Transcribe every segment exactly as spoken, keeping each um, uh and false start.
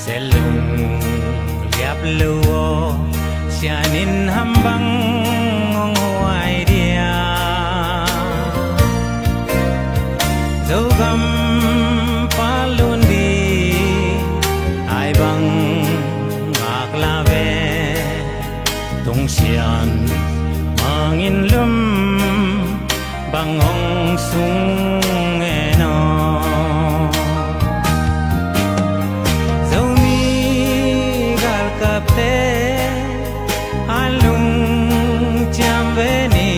Selung liap lo aw, sian in ham bang hong huai dia? Zogam palun di ai bang ngak la ve. Tung sian mangin lum bang hong sung en aw. Zomi galkapte a lungciam ve ni,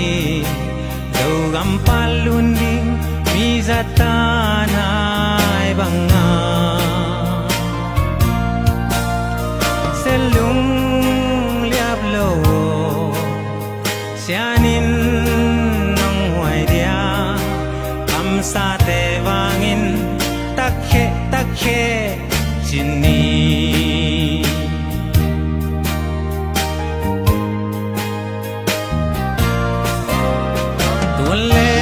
Zogam palun ding mi zatan ai bang a. Selung liap lo aw, sian in hong huai dia? Kamsate vangin takkhe takkhe ci ni. Tun le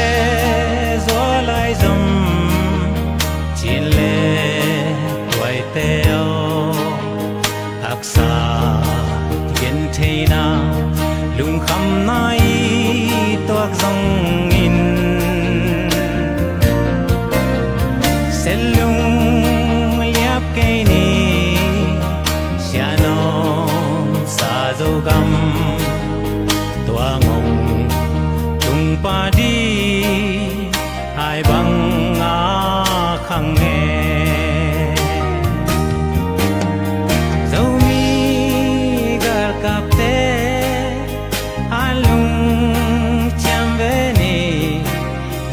zual ai zom, cin le tuaite aw, haksa gentheihna lungkhamna i tuak zongin, Selung liap kei ni, sian om sa Zogam, tua ngong tung padi ai bang a khang e. Zomi galkapte a lungciam ve ni,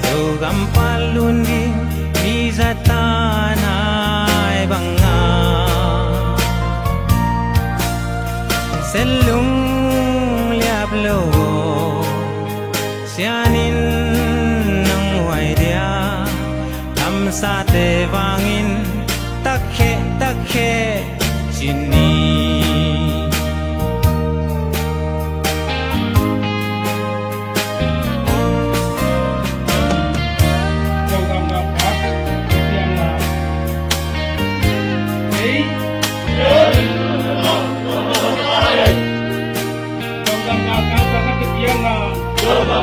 Zogam palun ding mi zatan ai bang a. Selung liap lo aw, sian in hong huai dia? Kamsate vangin takkhe takkhe ci ni. Upa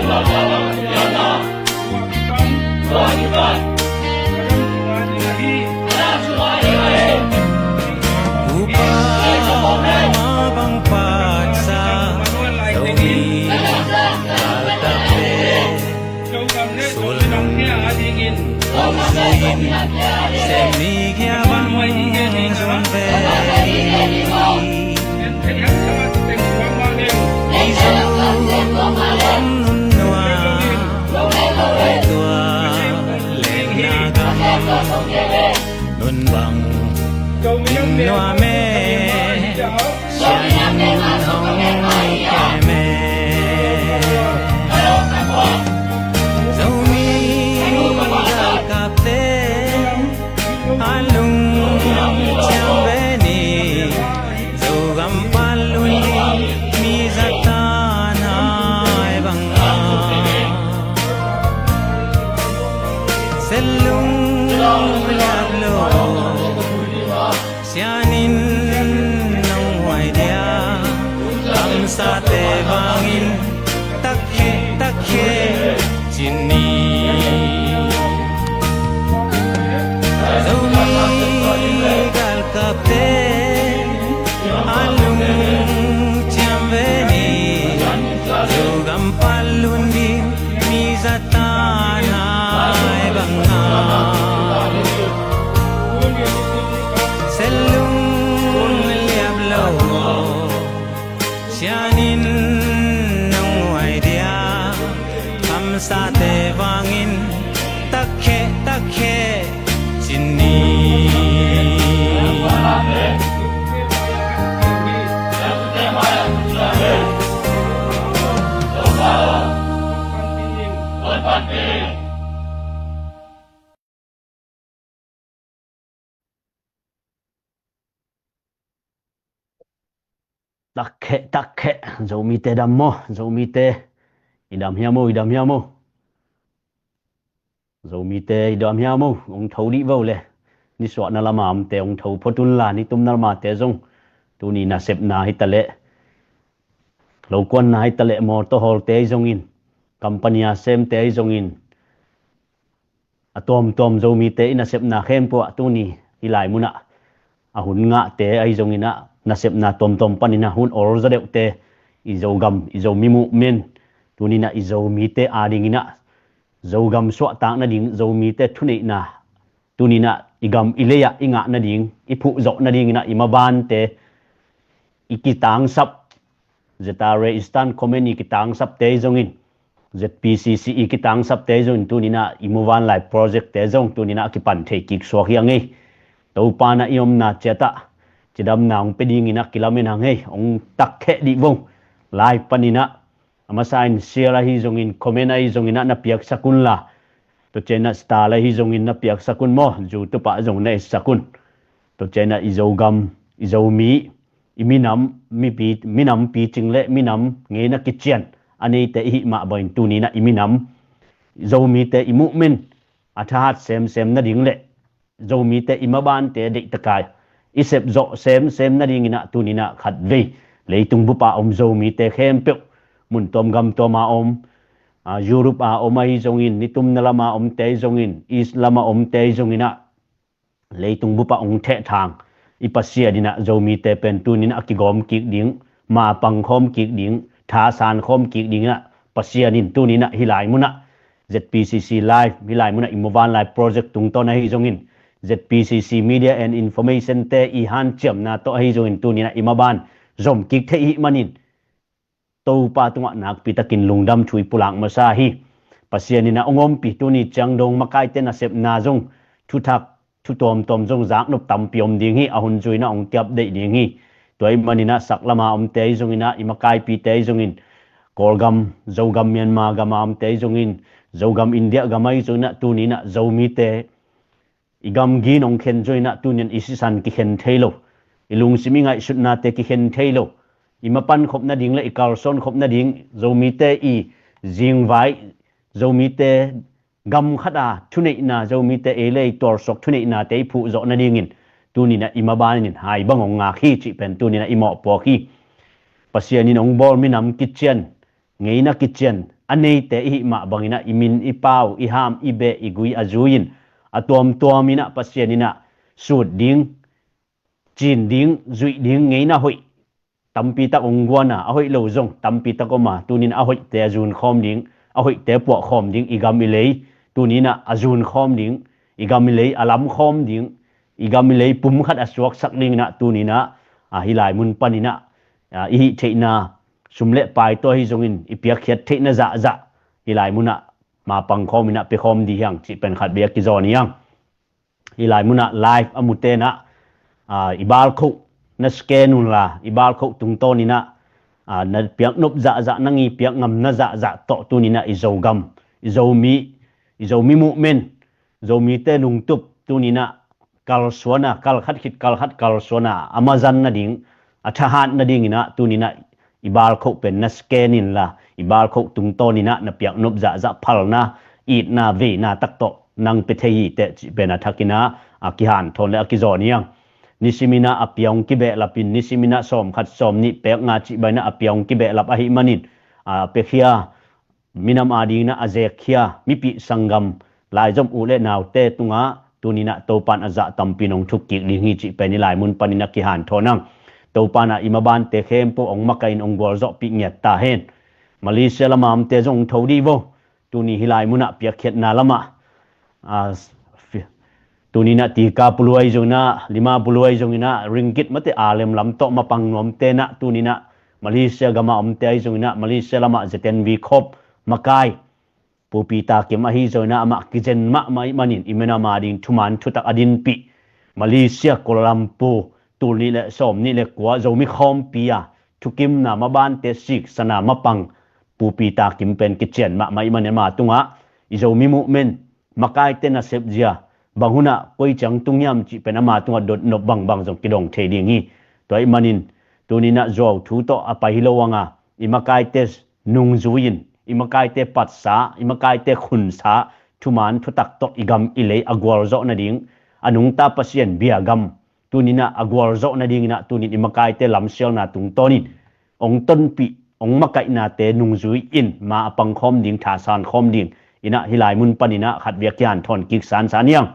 ma bang patsa Zomi galkapte, sulung zuin semi kia bang zong ve. Mizo om nunua, tua lengna gam nun bang dim nuam e, sian in hong kem e. Zomi galkapte a lungciam ve ni, Zogam palun ding mi zatan ai bang a. Selung liap lo aw, sian in hong huai dia? Kamsate vangin takkhe takkhe ci ni. Zomi galkapte a lungciam ve ni, Zogam palun ding mi zatan ai bang a. Selung liap lo aw, sian in hong huai dia? Kamsate vangin takkhe takkhe ci ni. Takkhe takkhe, Zomite dam maw? Zomite i dam hiam maw? I dam hiam maw? Zomite i dam hiam maw? Hong tho dih vo le. nisuahna lama omte hong tho phot unla, nitumna lamate zong tuni nasepna hitaleh, lokuanna hitaleh, mawtaw hawlte ahi zongin, company a semte ahi zongin, a tuamtuam Zomite i nasepna khempeuh ah tuni hih lai munah a hun ngahte ahi zonginah nasepna tuamtuam paninah hun ol zaw deuhte, i Zogam, i Zomi movement, tuninah i Zomite adinginah Zogam suahtak nading, Zomite thuneihna, tuninah i gam i lei-ah i ngah nading, i phuhzawh nadinginah i mabante i kitangsap, Z R A Eastern Command i kitangsapte ahi zongin, Z P C C i kitangsapte ahi zongin, tuninah i muvanlai projectte zong tuninah a kipan thei kik suak hi a ngei. Topa na i omna ciatah cidamna hong pia dinginah kilamen hang hei, hong takkhe dih vong. Live paninah a masa in share ahi zongin, comment ahi zonginah na piaksak unla, tua cianah star ahi zongin na piaksak un maw, YouTube ah zong na etsak un. Tua cianah i Zogam, i Zomi, i minam, mipi, minam picing le minam ngeina kician a neite i hih mah bangin tuninah i minam, Zomite i movement a thahat semsem nading le Zomite i mabante deihtakai i sepzawh semsem nadinginah tuninah khatvei leitung bupa om Zomite khempeuh, mun tuam gam tuama om, a, Europe a om ahi zongin, nitumna lama omte ahi zongin, East lama omte ahi zonginah, leitung bupa hong thehthang i Pasian inah Zomite pen tuninah a kigawm kik ding, mapang khawm kik ding, thasan khawm kik dinginah Pasian in tuninah hih lai munah Z P C C Live, hih lai munah i muvanlai project tungtawn ahi zongin, Z P C C Media and Information te i hanciamna tawh ahi zongin tuninah i maban zom kik theih hih manin Topa tungah nakpitakin lungdam thu i pulak masa hi. Pasian inah hong ompih tuni ciang dong makaite nasepna zong thuthak, thu tuamtuam zong zaknop tampi om ding hi, a hun zuinah hong kiap deih ding hi. Tua ih maninah sak lama omte ahi zonginah, i makaipite ahi zongin, Kawlgam, Zogam, Myanmar gama omte ahi zongin, Zogam India gam ahi zonginah tuninah Zomite i gamgi in hong khen zonginah tuninah i sisan kikhen thei lo, i lungsim i ngaihsutnate kikhen thei lo, i mapan khop nading le i kalsuan khop nading, Zomite i zingvai, Zomite gam khat a thuneihna, Zomite ei le ei tuarsuak thuneihna te i phuhzawh nadingin tuninah i maban in hai bang hong ngak hi cih pen tuninah i mawhpuak hi. Pasian in hong bawl minam kician, ngeina kician a neite i hih mah banginah i min i pau, i ham i beh, i gui a zui-in a tuamtuam inah Pasian inah sut ding, cin ding, zuih ding ngeina hoih tampi tak hong guan a, a hoih lo zong tampi tak om a, tunin a hoihte a zun khawm ding, a hoihte puah khawm ding, i gam i lei tuninah a zun khawm ding, i gam i lei a lam khawm ding, i gam i lei pum khat a suaksak dinginah tuninah, a, hih lai mun paninah, a, i hih theihna sum le pai tawh ahi zongin i piakkhiat theihna zahzah hih lai munah mapang khawm inah pia khawm dih hiang cih pen khat bek a kizawn hiang. Hih lai munah live a mu tenah, a, i balkhoh na scan unla, i balkhoh tungtawninah, a, na piaknop zahzah, na ngi piak ngamna zahzah tawh tuninah i Zogam, i Zomi, i Zomi movement, Zomite lungtup tuninah kalsuana, kalkhat khit kalkhat kalsuana a mazan nading, a thahat nadinginah tuninah i balkhoh pen na scan inla, i balkhoh tungtawninah na piaknop zahzah phalna, itna, veina tak tawh nang pia thei hi teh cih pen a thakinah a kihanthawn le a kizawn hiang. Nisiminah a pia hong kibehlapin, nisiminah sawmkhat sawmnih pek nga cih bainah a pia hong kibehlap ahih manin, a, piakhia, minam adinginah a zekkhia mipih sanggam, laizom u le naute tungah tuninah Topan a zah tampi in hong thukkik ding hi cih pen hih lai mun panin a kihanthawn ang. Topan ah i mabante khempeuh hong makaih in hong gualzawhpih ngiat ta hen. Malaysia lama omte zong hong tho dih vo. Tuni hih lai munah piakkhiatna lamah, a, fi-, tuninah tika puluai zonginah, lima puluai zonginah, ringgit mate a lemlam tawh mapang nuamtenah tuninah Malaysia gama omte ahi zonginah, Malaysia lamah Z N V Corp makai Pu Peter Kim ahi zonginah amah kizen mahmah ih manin i minam ading thuman thutak a dinpih, Malaysia Kuala Lumpur, tul nih le sawmnih le kua Zomi khawmpi a thukimna mabante siksana mapang Pu Peter Kim pen kician mahmah ih manin ama tungah i Zomi movement makaite nasep zia bang hunah koi ciang tung hiam cih pen ama tungah dotnop bangbang zong kidong thei ding hi. Tua ih manin tuninah zuau thu tawh a pai hi lo anga, i makaite nungzui-in, i makaite patsa, i makaite khunsa thuman thutak tawh i gam i lei a gualzawh nading, a nungta Pasian biagam tuninah a gualzawh nadinginah tunin i makaite lamsialna tungtawnin ong tonpih, ong makaihnate nungzui in ma a pangkhawm ding, thasan khawm ding inah hih lai mun paninah khat vei a kihanthawn kik sansan hiang.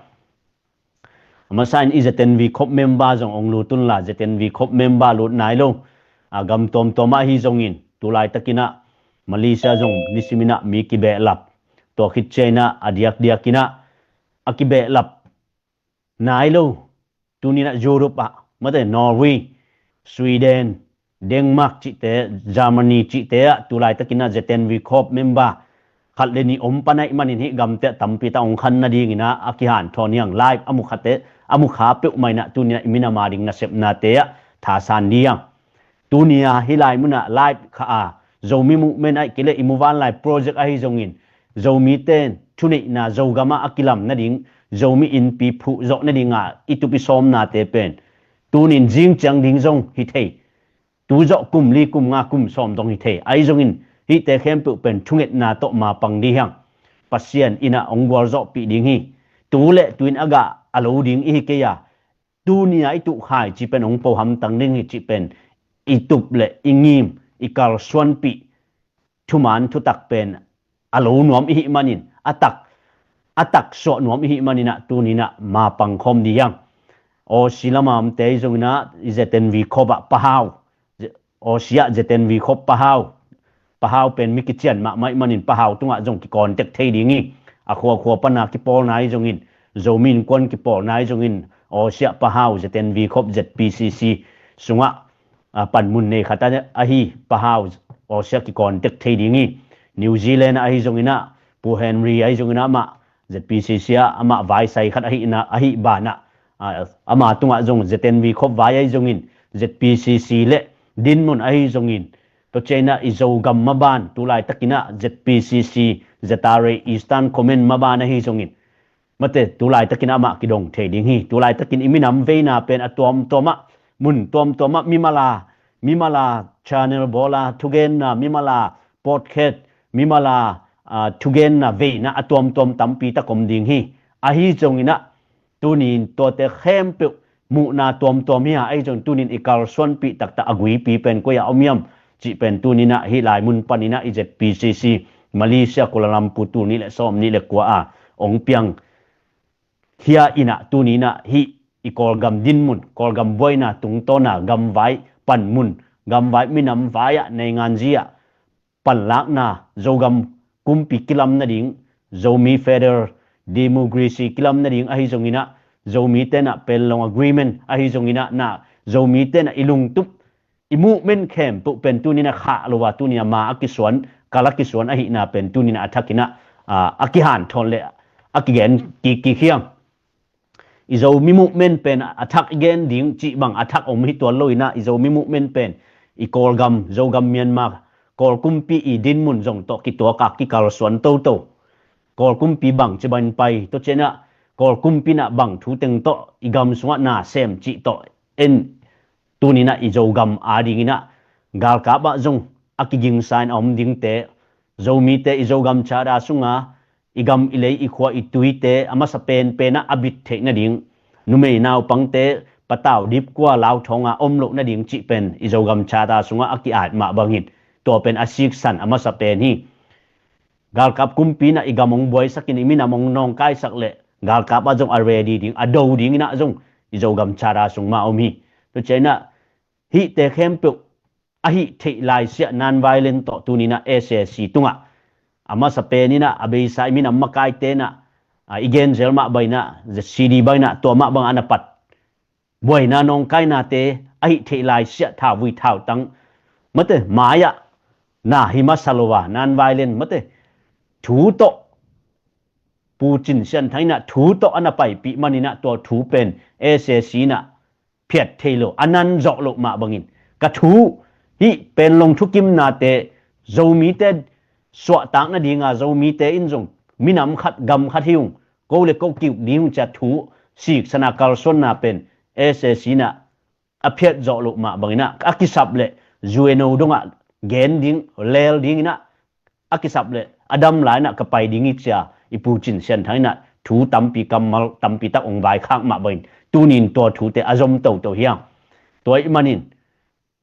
A masa in i Z N V khop member zong ong lut unla, Z N V khop member lut nai lo a gam tuamtuam ahi zongin, tulaitakinah Malaysia zong nisiminah mi kibehlap, tua khit cianginah a diakdiakinah a kibehlap nai lo. Tuninah Europe ah, mate, Norway, Sweden, Denmark cihte, Germany cihte ah tulaitakinah Z N V khop member khat le nih om pan ahih manin hih gamte ah tampi tak ong khan nadinginah a kihanthawn hiang. Live a mukhate, a mukha peuhmah inah tuninah i minam a ding nasepnate ah thasan ding hiang. Tunia hih lai munah live kha a Zomi movement ahih kei leh i muvanlai project ahi zongin, Zomite thuneihna Zogamah a kilam nading, Zomi innpi phuhzawh nadinga i tup i sawmnate pen tunin zing ciang ding zong hi thei. Tuzawh kum li, kum nga, kum sawm dong hi thei. Ahi zongin hihte khempeuh pen thungetna tawh mapang ding hiang. Pasian inah ong gualzawhpih ding hi. Tu le tuin a gah a lo ding ihi kei a, tunia i tuh khaici pen ong po hamtang ding hi cih pen i tup le i ngim, i kalsuanpih thuman thutak pen a lo nuam ihih manin, a tak, a tak suah nuam ihih maninah tuninah mapang khawm ding hiang. Aussie lama omte ahi zonginah i Z N V khop ah Pa Hau, Aussie ah Z N V khop Pa Hau, Pa Hau pen mi kician mahmah ahih manin Pa Hau tungah zong kicontact thei ding hi. A khuakhua pana kipawlna ahi zongin, Zomi Innkuan kipawlna ahi zongin, Aussie ah Pa Hau, Z N V khop, Z P C C sungah a panmun nei khat ahi Pa Hau, Aussie ah kicontact thei ding hi. New Zealand ahi zonginah Pu Henry ahi zonginah amah Z P C C ah amah vaisai khat ahihna, ahih banah, a, ama tungah zong Z N V khop vai ahi zongin, Z P C C le dinmun ahi zongin, tua cianginah i Zogam maban tulaitakinah Z P C C, Z R A Eastern Command maban ahi zongin, mate, tulaitakin amah kidong thei ding hi. Tulaitakin i minam veina pen a tuamtuamah, mun tuamtuamah mimala, mimala channel bawla thugenna, mimala podcast, mimala, a, thugenna veina a tuamtuam tampi tak om ding hi. Ahi zonginah tunin tuate khempeuh muhna tuamtuam hi a, ahi zong tunin i kalsuanpih taktak a guipi pen koi-ah om hiam cih pen tuninah hih lai mun paninah i Z P C C Malaysia Kuala Lumpur tul nih le sawm nih le kua a ong piang khia inah tuninah hih i Kawlgam dinmun, Kawlgam buaina tungtawna gamvai panmun, gamvai minam vai-ah, nainganzi-ah panlakna, Zogam kumpi kilam nading, Zomi Federal Democracy kilam nading ahi zonginah, Zomi tenah Panglong Agreement ahi zonginah, na Zomi tenah i lungtup, i movement khempeuh pen tuninah khah lo a, tuninah ma a kisuan, kal a kisuan ahihna pen tuninah a thakinah, a, a kihanthawn le a kigen kikkik hiang. I Zomi movement pen a thak i gen ding cih bang a thak om hi tuan loinah, i Zomi movement pen i Kawlgam, Zogam, Myanmar, Kawl kumpi i dinmun zong tawh kituak a kikalsuan toto. Kawl kumpi bangci bangin pai, tua cianah Kawl kumpi inah bang thu teng tawh i gam sungah na sem cih tawh en tuninah i Zogam adinginah galkap ah zong a kigingsa in a om dingte, Zomite i Zogam Charter sunga i gam i lei i khua i tuite a masa penpenah a bit theih nading, numei naupangte patau dipkua lauthawnga om loh nading cih pen i Zogam Charter sungah a ki-at mah bangin tua pen a siksan a masa pen hi. Galkap kumpi inah i gam hong buaisakin i minam hong nawngkaisak leh galkap ah zong a ready ding, a do dinginah zong i Zogam Charter sung mah om hi. Tua cianginah hihte khempeuh a hih theih laisiah non-violent tawh tuninah S A C tungah a masa peninah a beisa i minam makaite inah, a, i genzel mah banginah, Z C D banginah tua mah bangah a na pat buaina nawngkainate a hih theih laisiah thauvui thautang, mate, mai-ah na hi masa lo a, non-violent, mate, thu tawh Pu Cin Sian Thang inah thu tawh a na paipih maninah tua thu pen S A C inah phiat thei lo, a nan zawh loh mah bangin, ka thu hih Panglong thukimnate Zomite suahtak nadinga, Zomite in zong minam khat gam khat hi ung, ko le ko ki-uk ding ung ci-a thu siksana kalsuanna pen S A C inah a phiat zawh loh mah banginah a kisap leh U N O dongah gen ding, lel dinginah a kisap leh a dam lai-inah ka pai ding hi ci-a i Pu Cin Sian Thang inah thu tampi kammal tampi tak ong vaikhak mah bangin tunin tua thute a zom toto hiang. Tua ih manin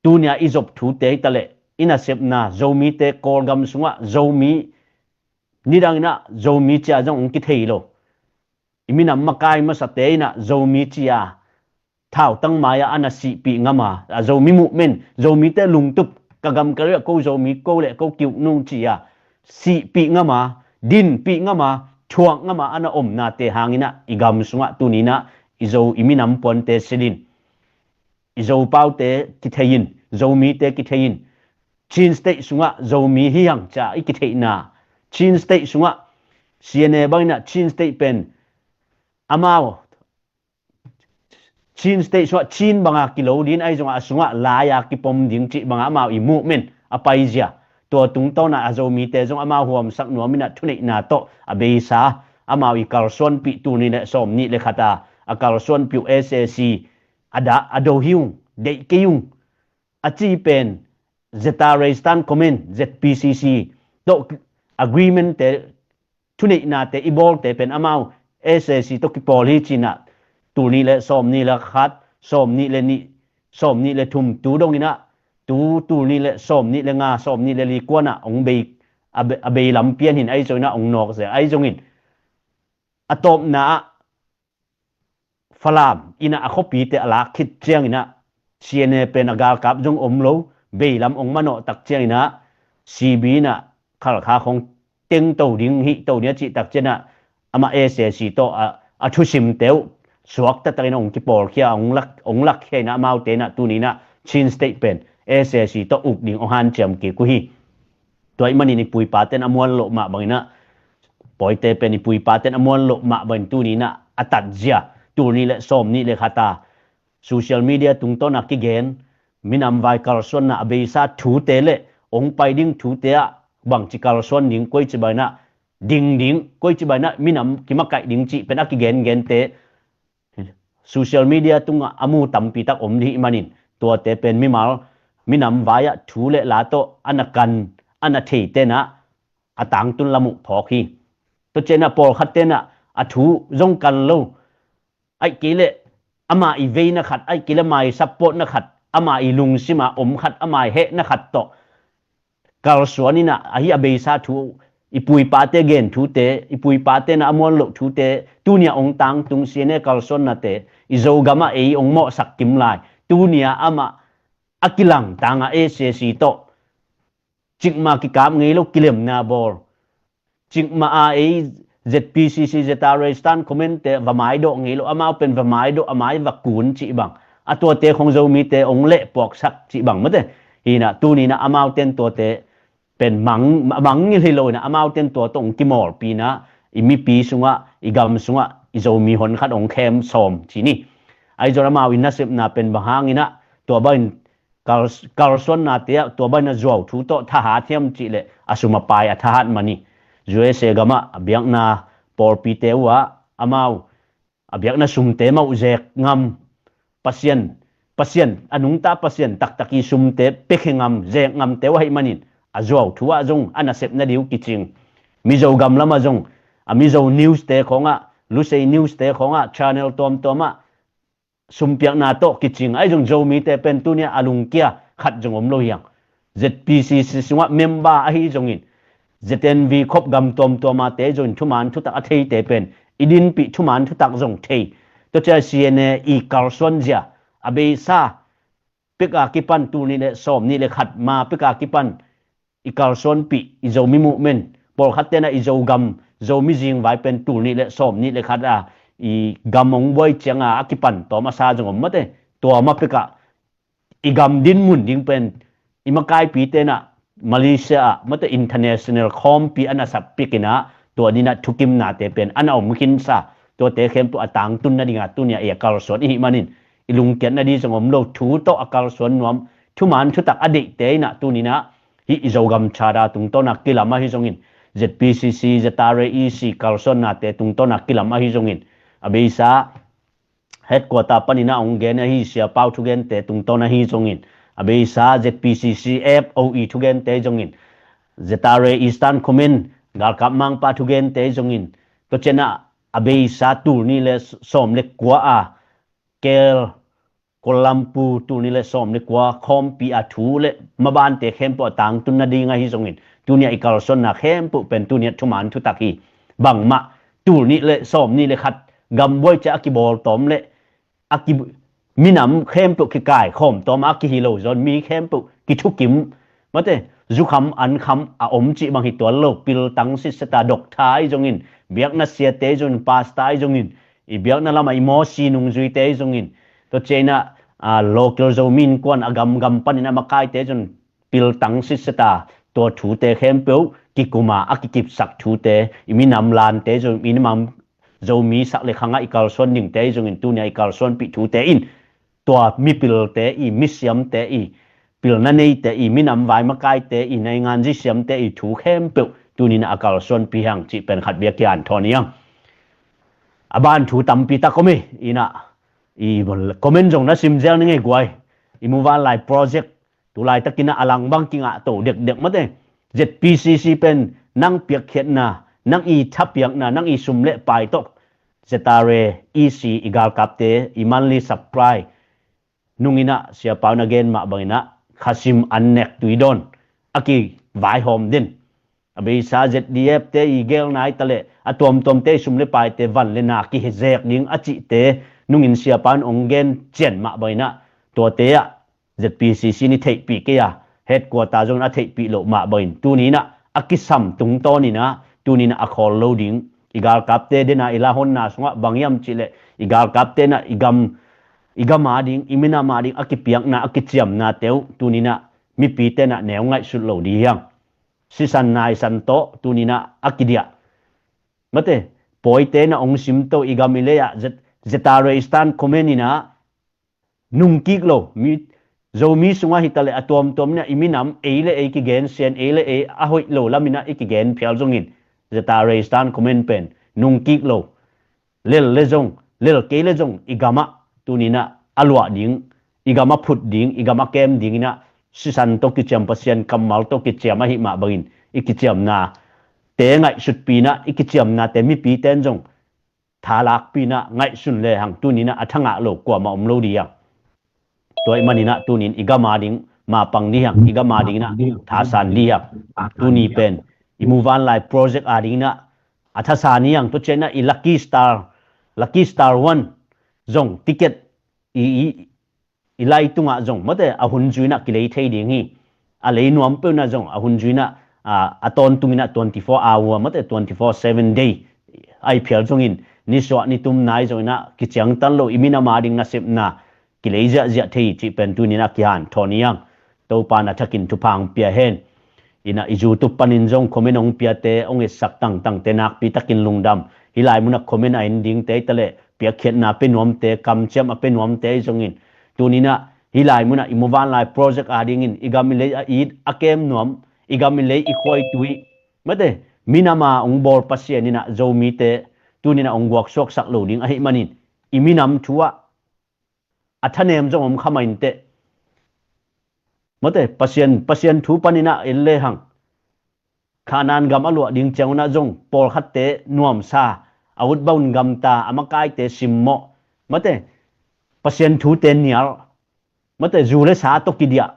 tunia i zop thute hi taleh i nasepna Zomite Kawlgam sungah Zomi nidang inah Zomi cia zong ong kithei lo. I minam makai masate inah Zomi cia thautang mai-ah a na sihpih ngam a, a Zomi movement, Zomite lungtup, ka gam ka riah ko Zomi ko le ko kiuk nung ci-a sihpih ngam a, dinpih ngam a, thuak ngam a, a na omnate hanginah i gam sungah tuninah i Zo i minam puante silin, i Zopaute kithei in, Zomite kithei in, Chin State sungah Zomi hi hang ca i kitheihna, Chin State sungah C N A banginah Chin State pen amau Chin State sungah Chin banga kilo din ahi zongah a sungah lai-a kipom ding cih banga amau i movement a paizia. Tua tungtawnah a Zomite zong amau huamsak nuam inah thuneihna tawh a beisa amau i kalsuanpih tul nih le sawm nih le khat a, a kalsuanpih uh S A C a dah a do hi ung, deih kei ung a ci pen Zeta Reistan Comment, Z P C C tawh agreement te thuneihnate i bawlte pen amau S A C tawh kipawl hi cinah tul nih le sawm nih le khat, sawm nih le nih, sawm nih le thum tu donginah tu tul nih le sawm nih le nga, sawm nih le li kuanah ong bei, a bei, a bei lam pian hin ahi zonginah ong nawk zel ahi zongin a tawpna ah Falam inah a khuapite a lak khit cianginah C N A pen a galkap zong om lo, beilam ong manawh tak cianginah C B inah Khalkha khong tengto ding hihto ding a cih tak cianah amah S A C tawh a, a thusimte uh suak taktakin ong kipawlkhia, ong lak, ong lakkhia inah amaute inah tuninah Chin State pen S A C tawh uk ding ong hanciam kik uh hi. Tua ih manin i puipaten a muan loh mah banginah pawite pen i puipaten a muan loh mah bangin tuninah a tatzia tul nih le sawm nih le khat a social media tungtawnah kigen minam vai kalsuanna a beisa thute le ong pai ding thute ah bangci kalsuan ding, koici banginah ding ding, koici banginah minam kimakaih ding cih pen a kigengente social media tungah a mu tampi tak om dih ih manin tuate pen mimal minam vai-ah thu le la tawh a na kan a na thei tenah a tangtun lam uh phawk hi. Tua cianah pawlkhat tenah a thu zong kan lo, aih kei le ama i veina khat, aih kei le ama i supportna khat, ama i lungsima om khat, ama i hehna khat tawh kalsuan inah ahi a beisa thu, i puipate gen thute, i puipate na a muan loh thute, tunia ong tangtung C N A kalsuannate i Zogamah ei ong mawhsak kim lai. Tunia amah a kilang tanga S A C tawh cikmah kikap ngei lo kilemna bawl. Cikmah a ei Z P C C, Zeta Reistan Comment te va maidawh ngei lo, amau pen va maidawh, a mai va kun cih bang. A tuate khong Zomite ong lehpuaksak cih bang mate. Hinah tuninah amauten tuate pen mang, mangngilh hi lo inah amauten tuate ong kimawlpi inah i mipi sungah, i gam sungah i Zomi honkhat ong khem sawm ci ni. Ahi zong amau i nasepna pen bang hanginah tua bangin kal, kalsuannate ah tua bangin a zuau thu tawh thahat hiam cih leh a sum a pai a thahat man hi. U S A gamah a biakna pawlpite uhah amau a biakna sumte mah uh zek ngam, Pasian, Pasian, a nungta Pasian taktak i sumte pekhe ngam, zek ngamte uh ahih manin a zuau thu ah zong a nasep nading uh kicing. Mizo gam lamah zong a Mizo news te khawngah, Lusei news te khawngah, channel tuamtuamah sumpiakna tawh kicing ahi zong Zomite pen tunia a lungkia khat zong om lo hiang. Z P C C sungah member ahi zongin Z N V khop gam tuamtuamate zongin thuman thutak a theite pen i dinpih thuman thutak zong thei. Tua cia C N A i kalsuanzia a beisa peka kipan tul nih le sawm nih le khat ma peka kipan i kalsuanpih i Zomi movement, pawlkhat tenah i Zogam, Zomi zingvai pen tul nih le sawm nih le khat a i gam ong buai cianga a kipan tawm a sa zong om mate. Tua ma pekah i gam dinmun ding pen i makaipi tenah Malaysia ah mate international khawmpi a na sappik inah tua dinah thukimnate pen a na om khinsa. Tuate khempeuh a tangtun nadingah tunia i a kalsuan ihih manin i lungkiat nading zong om lo, thu tawh a kalsuan nuam, thuman thutak a deihte inah tuninah hih i Zogam chada tungtawnah kilam ahi zongin, Z P C C, Zeta Re E C kalsuannate tungtawnah kilam ahi zongin, a beisa headquarter paninah ong gen ahi siapau thugente tungtawn ahi zongin, a beisa Z P C C F O E thugente zongin, Zeta Re Eastern Command galkap mangpa thugente zongin, tua cianah a beisa tul nih le sawm le kua a, kel Kuala Lumpur tul nih le sawm le kua khawmpi a thu le mabante khempeuh a tangtun nading ahi zongin, tuni a i kalsuanna khempeuh pen tuni a thuman thutak hi. Bangmah tul nih le sawm nih le khat gambuai ciah a kibawl tawm le a ki, minam khempeuh kikai khawm tawm a kihi lo zawn mi khempeuh kithukim, mate, zukham ankham a om cih bang hi tuan lo, piltang sitseta, doctor ahi zongin, biakna siate ahi zongin, pastor ahi zongin, i biakna lamah i mawsi nungzuite ahi zongin, tua ciangin ah, a, local Zomi Innkuan a gamgam panin a makaite zong piltang sitseta, tua thute khempeuh kikuma a kikipsak thute, i minam lante zong, i minam Zomi sak le khangah i kalsuan dingte ahi zongin, tuni a i kalsuanpih thute in tua mipilte i, misiamte i, pilna neite i, minam vai makaite i, naingan zisiamte i thu khempeuh tuni in a kalsuanpih hang cih pen khat bia kian thawn hi hang. A ban thu tampi tak om hi. Ina i comment zong na sim zel ni ngei guai. I muvanlai project tu laitakin a lang bang kingah to dekdek mate. Z P C C pen nang piakkhiatna, nang i thapiakna, nang i sum le pai tawh Z R A E C i galkapte i monthly supply nungin ah siapa un a gen mah bangin ah khasim an nek tui dawn a kivaihawm den. A beisa Z D F te i gelna hi ta leh a tuamtuamte i sum le paite van le na kihezek ding a cihte nungin siapa un hong gen cian mah bangin ah tuate ah Z P C C in i theihpih kei a, headquarter zong in a theihpih loh mah bangin tuni in ah a kisam tungtawn in ah tuni in ah a khawl lo ding. I galkapte den a i lahonna sungah bang hiam cih leh i galkapte in ah i gam, i gam a ding, i minam a ding a kipiakna, a kiciamnate uh tuni in ah mipite in ah neu ngaihsut lo ding hi hang. Sisan naisan tawh tuni in ah a kidiah, mate, pawite in ah hong simto i gam i lei ah Z-, Z R A Eastern Command in ah nungkik lo, mi, Zomi sungah hi ta leh a tuamtuam in ah i minam ei le ei kigen sian, ei le ei a hoih lo lam in ah i kigen phial zongin Z R A Eastern Command pen nungkik lo. Lel le zong, lel kei le zong i gamah tuni in ah a luah ding, i gamah phut ding, i gamah kem ding in ah sisan tawh kiciam, Pasian kammal tawh kiciam ahih mah bangin i kiciamnate ngaihsutpih in ah i kiciamnate mipite in zong thalakpih in ah ngaihsun le hang tuni in ah a thangah lo kuamah om lo ding hi hang. Tua ahih manin ah tuni in i gam a ding mapang ding hi hang, i gam a ding in ah thasan ding hi hang. Tuni pen i muvanlai project a ding in ah a thasan hi hang. Tua ciang in ah i Lucky Star, Lucky Star One zong ticket i, i, i lai tungah zong mate a hun zui in ah kilei thei ding hi. A lei nuam peuh in ah zong a hun zui in ah, a, a tawntung in ah twenty four hour mate twenty four seven day ahi phial zongin nisuah nitum nai zong in ah kiciangtan lo i minam a ding nasepna kilei ziahziah thei cih pen tuni in ah kihanthawn hi hang. Topa in a thakin thupha hong pia hen. In ah i YouTube panin zong comment hong piate, hong etsak tangtangte nakpi takin lungdam. Hih lai munah comment a en dingte hi ta leh, piakkhiatna a pia nuamte, kamciam a pia nuamte ahi zongin tuni in ah hih lai munah i muvanlai project a dingin i gam i lei a it a kem nuam, i gam i lei i khua i tui, mate, minam a hong bawl Pasian in ah Zomite tuni in ah hong guaksuaksak lo ding ahih manin i minam thu ah a thanem zong om kha mah inteh. Mate, Pasian, Pasian thu panin ah en le hang. Kanaan gam a luah ding ciang un ah zong pawlkhatte nuamsa, a utbaun gamta, a makaite simmawh, mate, Pasian thute nial, mate, zu le sa tawh kidiah,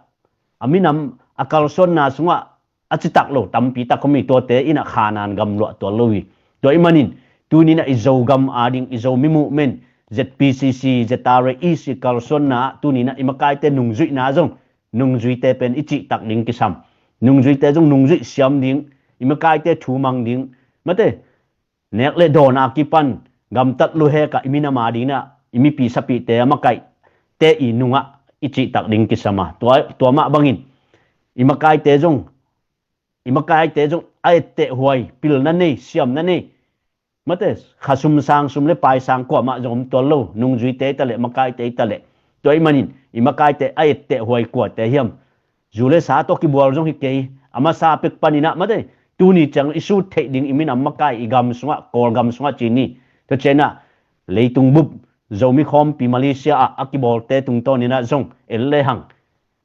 a minam a kalsuanna sungah a citak lo tampi tak om hi. Tuate in ah Kanaan gam luah tuan lo hi. Tua ahih manin tuni in ah i Zogam a ding, i Zomi movement, Z P C C, Z R A E C kalsuanna ah tuni in ah i makaite nungzuihna zong nungzuite pen i cihtak ding kisam. Nungzuite zong nungzuih siam ding, i makaite thumang ding, mate, nek le dawn a kipan gamtat luhek ah i minam a ding in ah i mipi sapite a makaihte i nungah i cihtak ding kisam a. Tua, tua mah bangin i makaite zong, i makaite zong a etteh huai, pilna nei, siamna nei, mate, khasum sang, sum le pai sang kuamah zong om tuan lo, nungzuite hi ta leh, makaite hi ta leh. Tua ahih manin i makaite a etteh huai kuate hiam? Zu le sa tawh kibual zong hi kei, a masa pek panin ah, mate, tuni ciang i sut theih ding i minam makai i gam sungah, Kawlgam sungah ci ni. Tua ciang in ah leitung bup Zomi khawmpi Malaysia ah a kibawlte tungtawn in ah zong en le hang.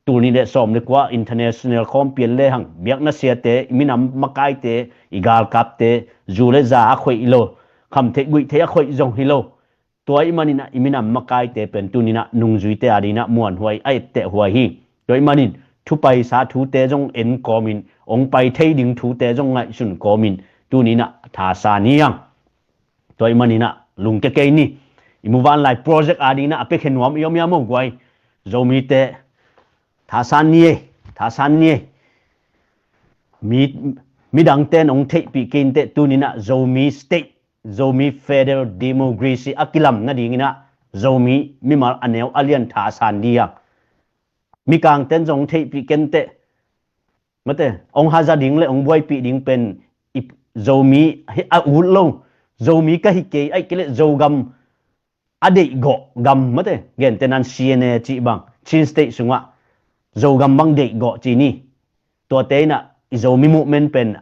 Tul nih le sawm le kua international khawmpi en le hang, biakna siate, i minam makaite, i galkapte, zu le za a khoih lo, kham theih guih theih a khoih zong hi lo. Tua ahih manin ah i minam makaite pen tuni-in ah nungzuite adingin ah muanhuai a etteh huai hi. Tua ahih manin thupaisa thute zong en kawmin, hong pai thei ding thute zong ngaihsun kawmin tuni-in ah thasan hi hang. Tua ahih manin ah lungkia kei ni. I muvanlai project adingin ah a piakhia nuam i om hiam aw guai? Zomite thasan ni ei, thasan ni ei. Mi, midangte in hong theihpih kei inteh, tuni-in ah Zomi state, Zomi federal democracy a kilam nadingin ah Zomi mimal a neu a lian thasan ding hi hang. Mikangte in zong hong theihpih kei inteh. Mate, hong haza ding le hong buaipih ding pen i Zomi hi a ut lo. Zomi ka hi kei, ahih kei leh Zogam a deihgawh gam, mate, gente nan C N A cih bang, Chin State sungah Zogam bang deihgawh ci ni. Tuate in ah i Zomi movement pen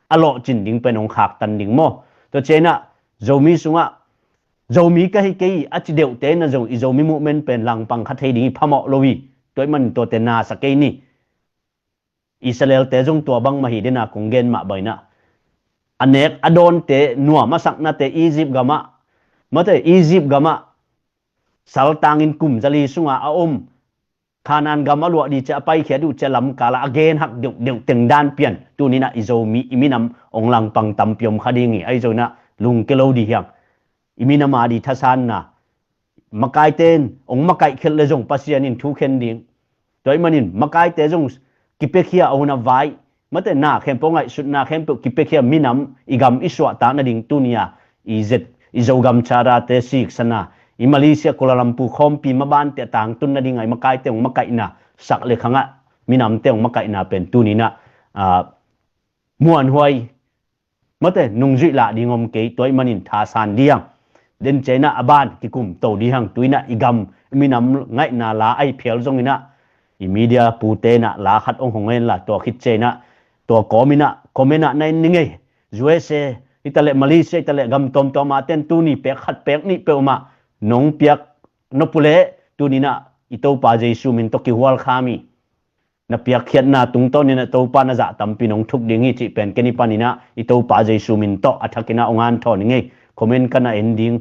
a lawhcin ding pen hong khaktan ding maw? Tua ciangin ah Zomi sungah Zomi ka hi kei a ci deuhte in ah zong i Zomi movement pen langpang kha thei ding hi phamawh lo hi. Tua ahih manin tuate na sa kei ni. Israel-te zong tua bang mah hi ding a, kong gen mah bangin ah a nek a dawnte nuam a saknate Egypt gamah, mate, Egypt gamah saltangin kum zali sungah a om, Kanaan gam a luah ding ci a paikhiat uh ci a lamkalah a genhak deuhdeuh teng dan pian, tuni-in ah i Zomi i minam hong langpang tampi om kha ding hi. Ahi zongin ah lungkia lo ding hi hang. I minam ading thasanna, makaite in hong makaih khial le zong Pasian in thu khen ding. Tua ahih manin makaite zong kipiakhia a hun a vai, mate, na khempeuh, ngaihsutna khempeuh kipiakhia minam, i gam i suahtak nading tuni-a i zet, i Zogam charter-te siksana, i Malaysia Kuala Lumpur khawmpi mabante a tangtun nading a i makaite hong makaihna, sak le khangah minamte hong makaihna pen tuni-in ah, ah, muanhuai, mate, nungzuih lah ding om kei. Tua ahih manin thasan ding hi hang. Den ciangin ah a ban kikum to ding hi hang. Tu-in ah i gam i minam ngaihna la ahi phial zongin ah i media pute in ah la khat hong hong hen la, tua khit ciangin ah tua kawmin ah comment ah na en ning ei. U S A hi ta leh, Malaysia hi ta leh, gam tuamtuam a ten tuni pek khat pek nih peuhmah nong piak nop uh leh tuni-in ah i Topa Jesu min tawh kihual kha mi. Na piakkhiatna tungtawnin ah Topa na zah tampi nong thuk ding hi cih pen ken i panin ah i Topa Jesu min tawh a thakin ah hong hanthawn ning ei. Comment ka na en ding.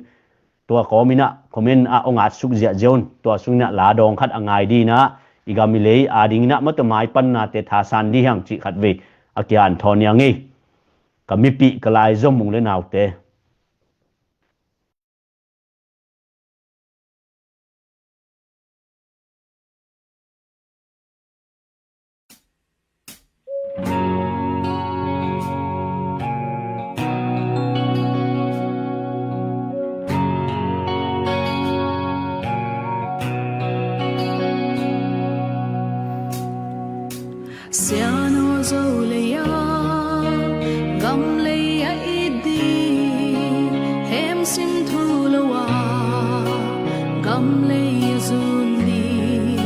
Tua kawmin ah comment ah hong atsuk ziahziah un. Tua sungin ah la dawng khat a ngai dingin ah i gam i lei adingin ah mate, maipannate thasan ding hi hang cih khatvei a kihanthawn hi hang ei. Ka mipih, ka laizom u le naute. Siano Zo lei-a gam lei a it ding, hem sim thu lo-a gam lei a zun ding,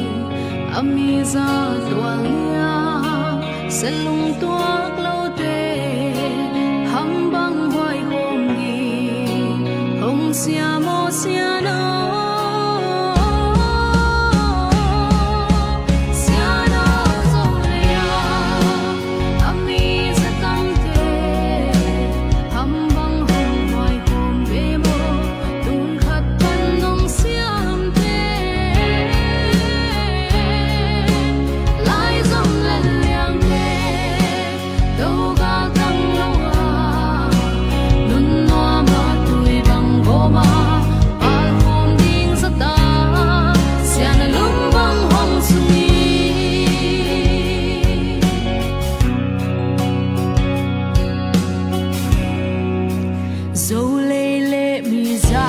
a mi za tual nia, selung tuak lote ham bang huai khawm ding, hong siamo siano. Siano Zo lei-a a mi za tangte ham bang hong huai khawm ve maw? Tun khat pan nong siamte, laizom le liangte, do galtang lo-a nun nuam a tui bang gawm a, pal khawm ding zat a, Sian a lung bang hong sung hi. Zo lei le mi za,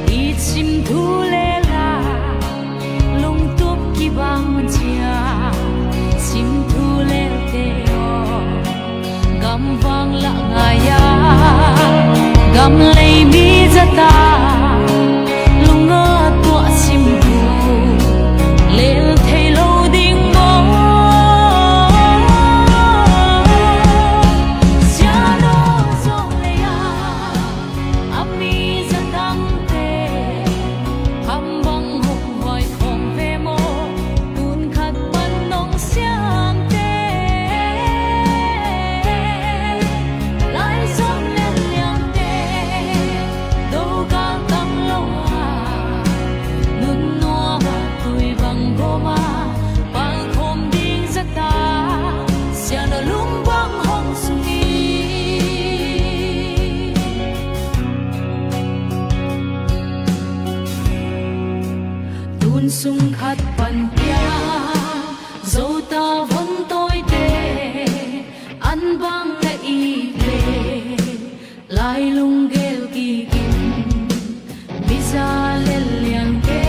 i cim thu le la, lungtup kibang cia, cim thu le te aw, gam vang lah ngai-a, gam lei mi zat a, lung a tuah cim thu lel thei lo ding maw? Siano Zo lei-a a mi za tangte ham bang hong huai khawm ve maw? Tun khat pan nong siamte, laizom le liangte, Khat pan pia, Zota von tawite, an bang na it le, lai lunggel kikin, miza lel liangte,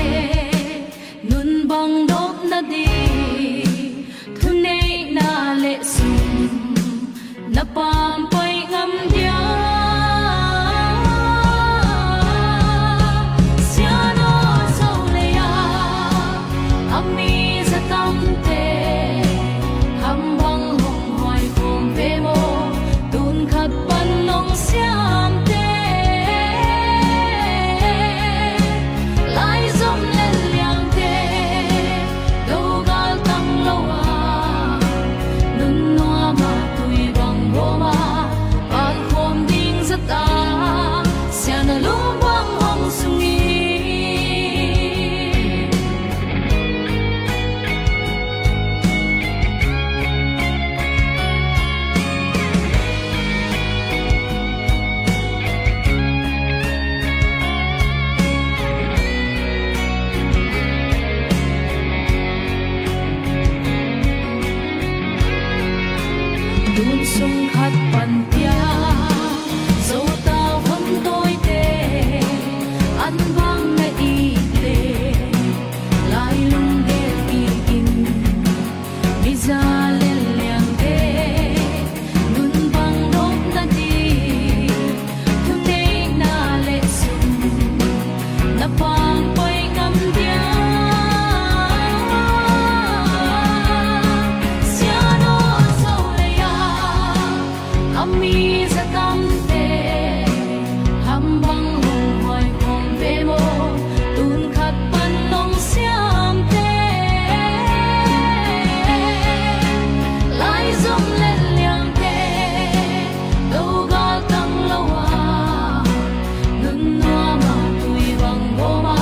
nun bang dawp nading, thuneihna le sum, na pampai ngam dia. Siano zo leia, a mi zatamte, hambang hong huai khawm ve maw, tun khat pan nong siamte. Lai zom lel liangte, dogal tang lo a, nun nuam a tui bang bawm a, pal khawm ding zat a, Siana lum bang hong sung hi. Tun sung khat pan pia, Zota von tawite, an bang na it le, lai lunggel kikin, miza lel liangte, nun bang dawp nading, thuneihna le sum, na pampai ngam dia. Siano zo leia, a mi zatamte, hambang hong huai khawm ve maw, tun khat pan nong siamte. Lai zom lel liangte, dogal tang lo a, nun nuam a tui bang bawm a,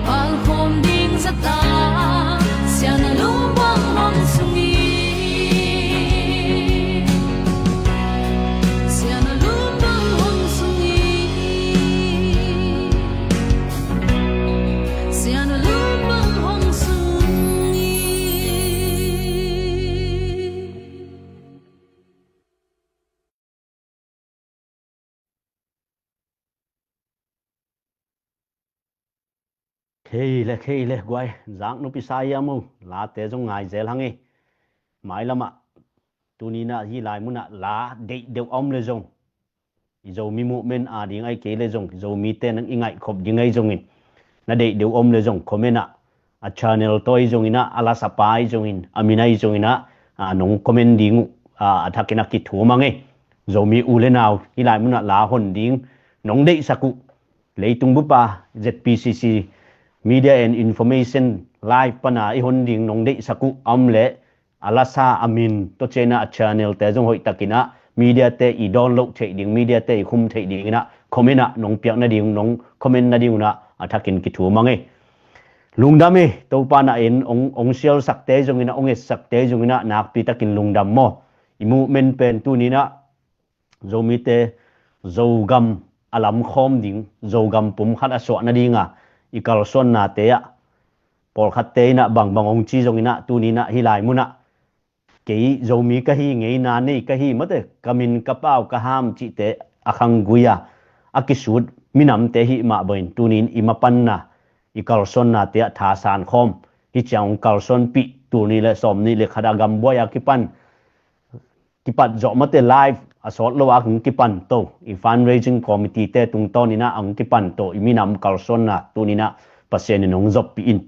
pal khawm ding zat a, Siana lum bang hong sung hi. Siana lum bang hong sung hi. Siana lum bang hong sung hi. Khei le, khei le, guai, zak nupi sa ia mu, late zong ngai zel hang e. Mailamah, tuninah hih lai munah la deih deuh a om le zong, i Zomi movement a ding ai kei le zong, i Zomite nang i ngaihkhop ding ai zongin, na deih deuh a om le zong, comment ah, a channel tawh ai zonginah, a lasapa ai zongin, a min ai zonginah, a, nong comment ding uh, a, a thakin a kithuam a ngei. Zomi u le nau, hih lai munah la hon ding, nong deihsak uh, leitung bupa Z P C C Media and Information Live pana i hon ding nong deihsak uh a om le, a lasa a min, tua cianah a channel te zong hoihtakinah, media te i download theih ding, media te i khum theih dinginah, comment ah nong piak nading, nong comment nading unah, a thakin kithuam a ngei. Lungdam e, Topa na en, ong, ong sialsakte zonginah, ong etsakte zonginah, nakpitakin lungdam maw. I movement pen tuninah, Zomite, Zogam a lamkhawm ding, Zogam pum khat a suah nadinga, i kalsuannate ah, pawlkhatte inah bangbang ong ci zonginah, tuninah hih lai munah, kei Zomi ka hi, ngeina nei ka hi, mate, ka min ka pau ka ham cihte a khanggui a, a kisut minamte hih mah bangin, tunin i mapanna, i kalsuannate ah thasan khawm, hih ciang ong kalsuanpih, tul nih le sawm nih le khat a gambuai a kipan, kipat zawh mate live a sawt lo a kong kipan to, i fundraising committee te tungtawninah a kong kipan to, i minam kalsuanna tuninah Pasian in hong zoppih in.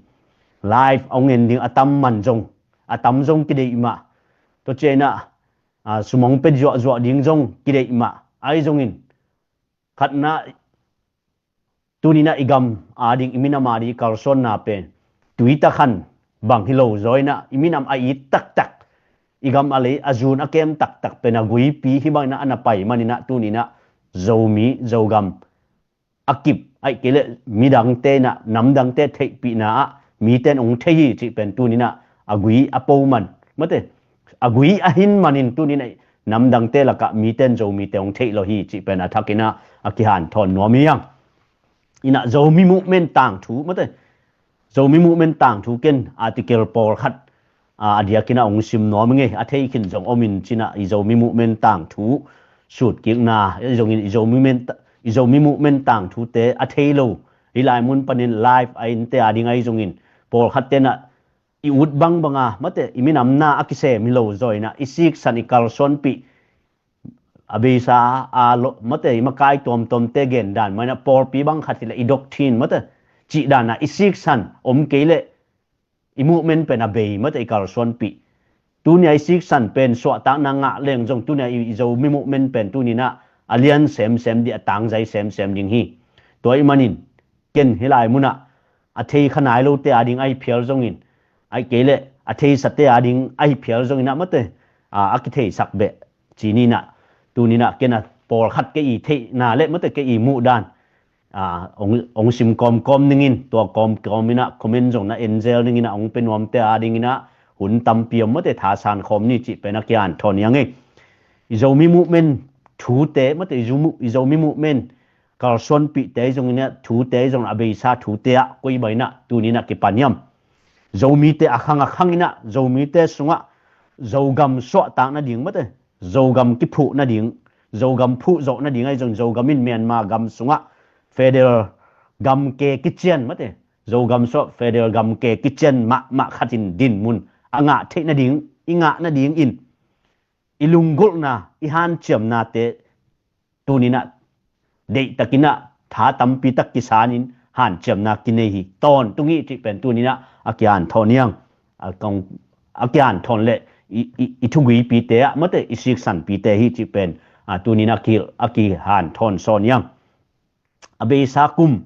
Live a hong en ding a tam man zong, a tam zong kideih mah. Tua cianah, a, sum hong pia zuahzuah ding zong kideih mah. Ai zongin, khatna, tuninah i gam a ding, i minam a ding i kalsuanna pen tuitakhan bang hi lo zaw inah, i minam a it taktak, i gam a lei a zun a kem taktak pen a guipi hih banginah a na pai maninah, tuninah Zomi, Zogam a kip, aih kei le midangte inah, namdangte theihpihna ah mite in ong thei hi cih pen tuninah a gui a po man, mate, a gui a hin manin tuninah namdangte lakah mite in Zomite ong theih lo hi cih pen a thakinah a kihanthawn nuam hi hang. Inah Zomi movement tangthu, mate, Zomi Movement tangthu ken article pawlkhat a diakin a hong sim nuam ing ei, a thei khin zong om in cin ah, i Zomi Movement tangthu sutkikna, i zongin i Zomi Movement, i Zomi Movement tangthute a thei lo, hih lai mun panin live a innte a ding ahi zongin, pawlkhat tenah i ut bangbanga mate i minamna a kisem hi lo zaw inah i siksan i kalsuanpih, a beisa a lo mate i makai tuamtuamte gen dan mah inah pawlpi bang khat hileh i doctrine mate cih danah i siksan om kei leh i movement pen a bei mate i kalsuanpih. Tunia i siksan pen suahtakna ngah leng zong tunia i Zomi Movement pen tuninah a lian semsem ding, a tangzai semsem ding hi. Tua ih manin ken hih lai munah a thei kha nai lote a ding ahi phial zongin, ahi kei leh a theisate a ding ahi phial zongin ah mate a kitheisak beh ci ninah, tuninah ken a pawlkhat kei i theihna le mate kei i muhdan hong sim kawmkawm ningin, tua kawmkawm inah comment zong na enzel ningin ah hong pe nuamte a dinginah hun tampi om mate thasan khawm ni cih pen a kihanthawn hi ing ei. I Zomi Movement thute mate i Zomi Movement kalsuanpihte i zongin ah thute i zong a beisa thute ah koi bang inah tuninah kipan hiam? Zomite a khang a khang inah Zomite sungah Zogam suahtak nading mate, Zogam kiphuh nading, Zogam phuh zawh nading ahi zong Zogam in Myanmar gam sungah federal gam ke kician mate, Zogam sungah federal gam ke kician mahmah khatin dinmun a ngah theih nading, i ngah nadingin i lunggulhna, i hanciamnate tuninah deihtakinah tha tampi tak kisanin hanciamna kinei hi. Tawntung hi cih pen tuninah a kihanthawn hi ing. A kihanthawn le i thuguipite ah mate i siksanpite hi cih pen tuninah a kihanthawn sawn hi ing. A beisa kum,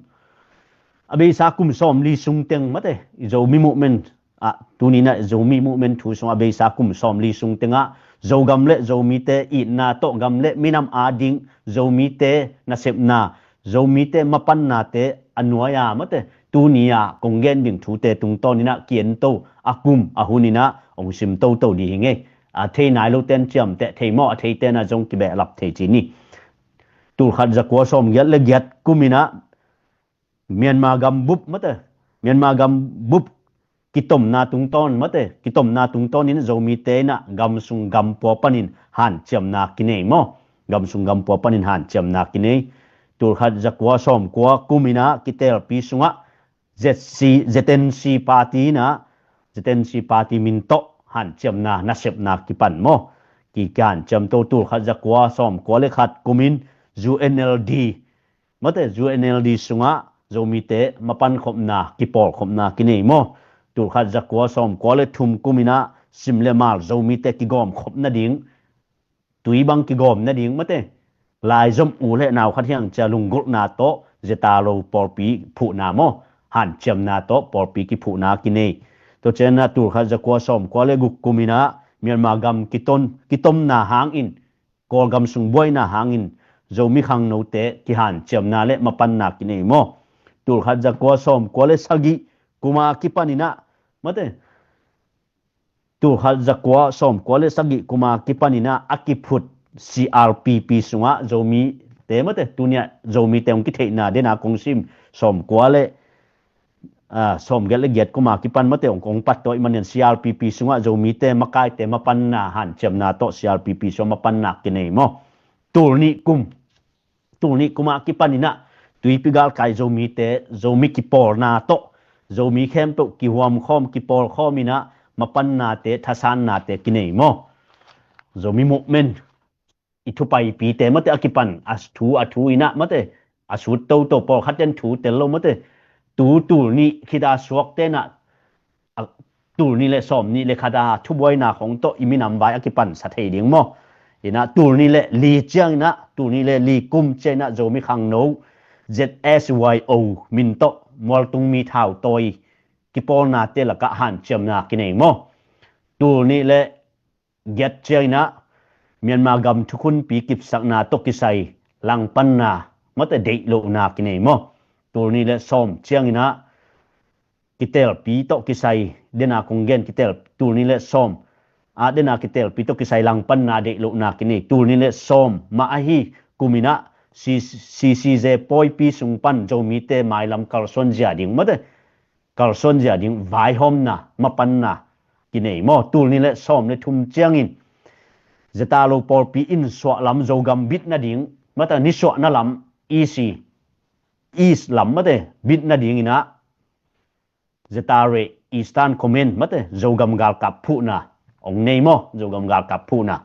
a beisa kum sawmli sungteng mate i Zomi Movement ah tuninah Zomi Movement thu sungah a beisa kum sawmli sungtengah Zogam le Zomite itna tawh gam le minam a ding Zomite nasepna, Zomite mapannate a nuai-a mate tuni-a kong gen ding thute tungtawninah kiento a kum a huninah hong sim toto dih hi ing ei. A thei nai loten ciamteh thei maw, a theitenah zong kibehlap thei ci ni. Tulkhat zakua sawmgiat le giat kuminah Myanmar gam bup mate, Myanmar gam bup kitomna tungtawn mate, kitomna tungtawnin Zomite inah gam sung gam pua panin hanciamna kinei maw? Gam sung gam pua panin hanciamna kinei. Tulkhat zakua sawmkua kuminah kitelpi sungah Z C, Z N C party inah, Z N C party min tawh hanciamna nasepna kipan maw? Ki, kihanciamto. Tulkhat zakua sawmkua le khat kumin U N L D mate, U N L D sungah Zomite mapankhopna, kipawlkhopna kinei maw? Tulkhat zakua sawmkua le thum kuminah sim le mal Zomite kigawmkhop nading, tui bang kigawm nading mate, laizom u le nau khat hiang cia lunggulhna tawh zeta lo pawlpi phuhna maw? Hanciamna tawh pawlpi kiphuhna kinei. Tua cianah tulkhat zakua sawmkua le guk kuminah Myanmar gam kiton, kitomna hangin, Kawlgam sung buaina hangin Zomi khangnote kihanciamna le mapanna kinei maw? Tulkhat zakua sawmkua le sagih kuma kipaninah mate, tulkhat zakua sawmkua le sagih kuma kipaninah a kiphut C R P P sungah Zomite mate, tunia Zomite hong kitheihna dena kong sim sawmkua le sawmgiat le giat kuma kipan mate hong kong pat tawh i manin C R P P sungah Zomite makaite mapanna hanciamna tawh C R P P sungah mapanna kinei maw? Tulnih kum, tulnih kuma kipaninah tuipi galkai Zomite, Zomi kipawlna tawh, Zomi khempeuh kihuamkhawm, kipawlkhawm inah mapannate, thasannate kinei maw? Zomi Movement i thupaipite mate a kipan a thu, a thu inah mate a sut toto, pawlkhat ten thu tel lo mate, tu tulnih khita suakte inah tulnih le sawmnih le khata thubuaina khong tawh i minam vai a kipansa thei ding maw? Inah tulnih le li cianginah, tulnih le li kum cianginah Zomi khangno Z S Y O min tawh mualtung mi thau tawi kipawlnate lakah hanciamna kinei maw? Tulnih le giat cianginah Myanmar gam thukhunpi kipsakna tawh kisai langpanna mate deih lohna kinei maw? Tulnih le sawm cianginah kitelpi tawh kisai, dena kong gen kitel, tulnih le sawm a dena kitelpi tawh kisai langpanna deih lohna kinei. Tulnih le sawm mah ahi kuminah C C Z pawipi sung pan Zomite mailam kalsuan zia ding mate kalsuan zia ding vaihawmna, mapanna kinei maw. Tul nih le sawm le thum ciangin Zeta lo pawlpi in suahlam Zogam bit nading, mate, nisuahna lam, E C, East lam, mate, bit nadingin ah Zeta le Eastern Command, mate, Zogam galkap phuhna ong nei maw, Zogam galkap phuhna.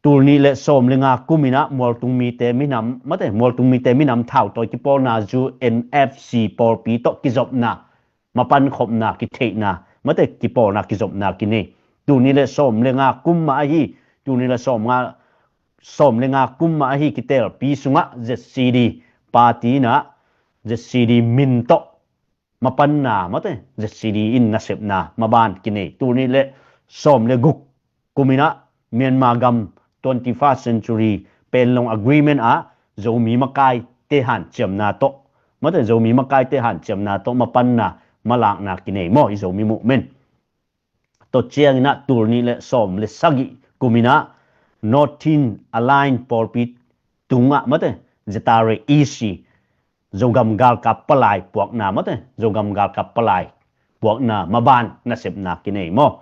Tul nih le sawm le nga kum in ah mualtung mite minam, mate, mualtung mite minam thautawi kipawlna U N F C pawlpi tawh kizopna, mapankhopna, kitheihna, mate, kipawlna, kizopna kinei. Tul nih le sawm le nga kum mah ahi, tul nih le sawm nga, sawm le nga kum mah ahi kitelpi sungah Z C D party in ah Z C D min tawh mapanna, mate, Z C D in nasepna maban kinei. Tul nih le sawm le guk kum in ah Myanmar gam twenty-first century Panglong Agreement ah Zomi makaite hanciamna tawh, mate, Zomi makaite hanciamna tawh mapanna, malakna kinei maw, i Zomi movement. Tua ciangin ah tul nih le sawm le sagih kum in ah North East Alliance pawlpi tungah, mate, Zeta le E C, Zogam galkap palai puakna, mate, Zogam galkap palai puakna maban nasepna kinei maw.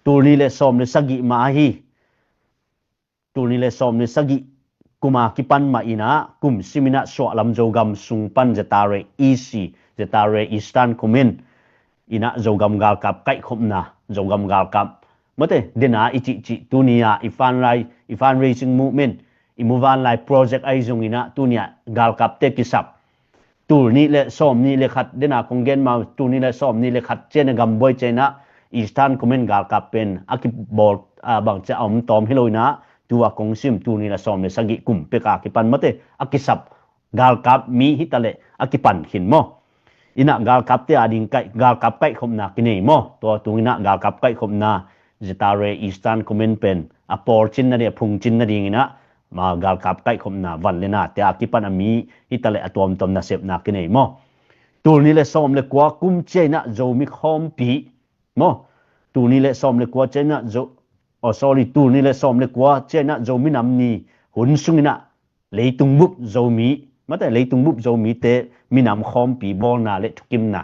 Tul nih le sawm le sagih mah ahi, tul nih le sawm le sagih kum a kipan mah in ah kum sim in ah suahlam Zogam sung pan Zeta le E C, Zeta le Eastern Command in ah Zogam galkap kaihkhopna, Zogam galkap, mate, dena i cihcih tuni a i fundraising movement, i muvanlai project ahi zongin ah tuni a galkapte kisap. Tul nih le sawm nih le khat, dena kong gen ma, tul nih le sawm nih le khat ciang a gambuai ciang ah Eastern Command galkap pen a kibawl, a, bangci a om tawm hi lo in ah, tua kong sim tul nih le sawm le sagih kum pek a kipan, mate, a kisap galkap mi hi ta leh a kipan khin maw. In ah galkapte a ding kaih, galkap kaihkhopna kinei maw. Tua tung in ah galkap kaihkhopna, Zeta le Eastern Command pen a pawlcin nading, a phungcin nadingin ah, ma, galkap kaihkhopna van le nate a kipan a mi hi ta leh a tuamtuam nasepna kinei maw. Tul nih le sawm le kua kum ciang in ah Zomi khawmpi maw. Tul nih le sawm le kua ciang in ah Zo-, oh, sorry, tul nih le sawm le kua ciang in ah Zomi Nam Ni hun sung in ah leitung bup Zomi, mate, leitung bup Zomite minam khawmpi bawlna le thukimna,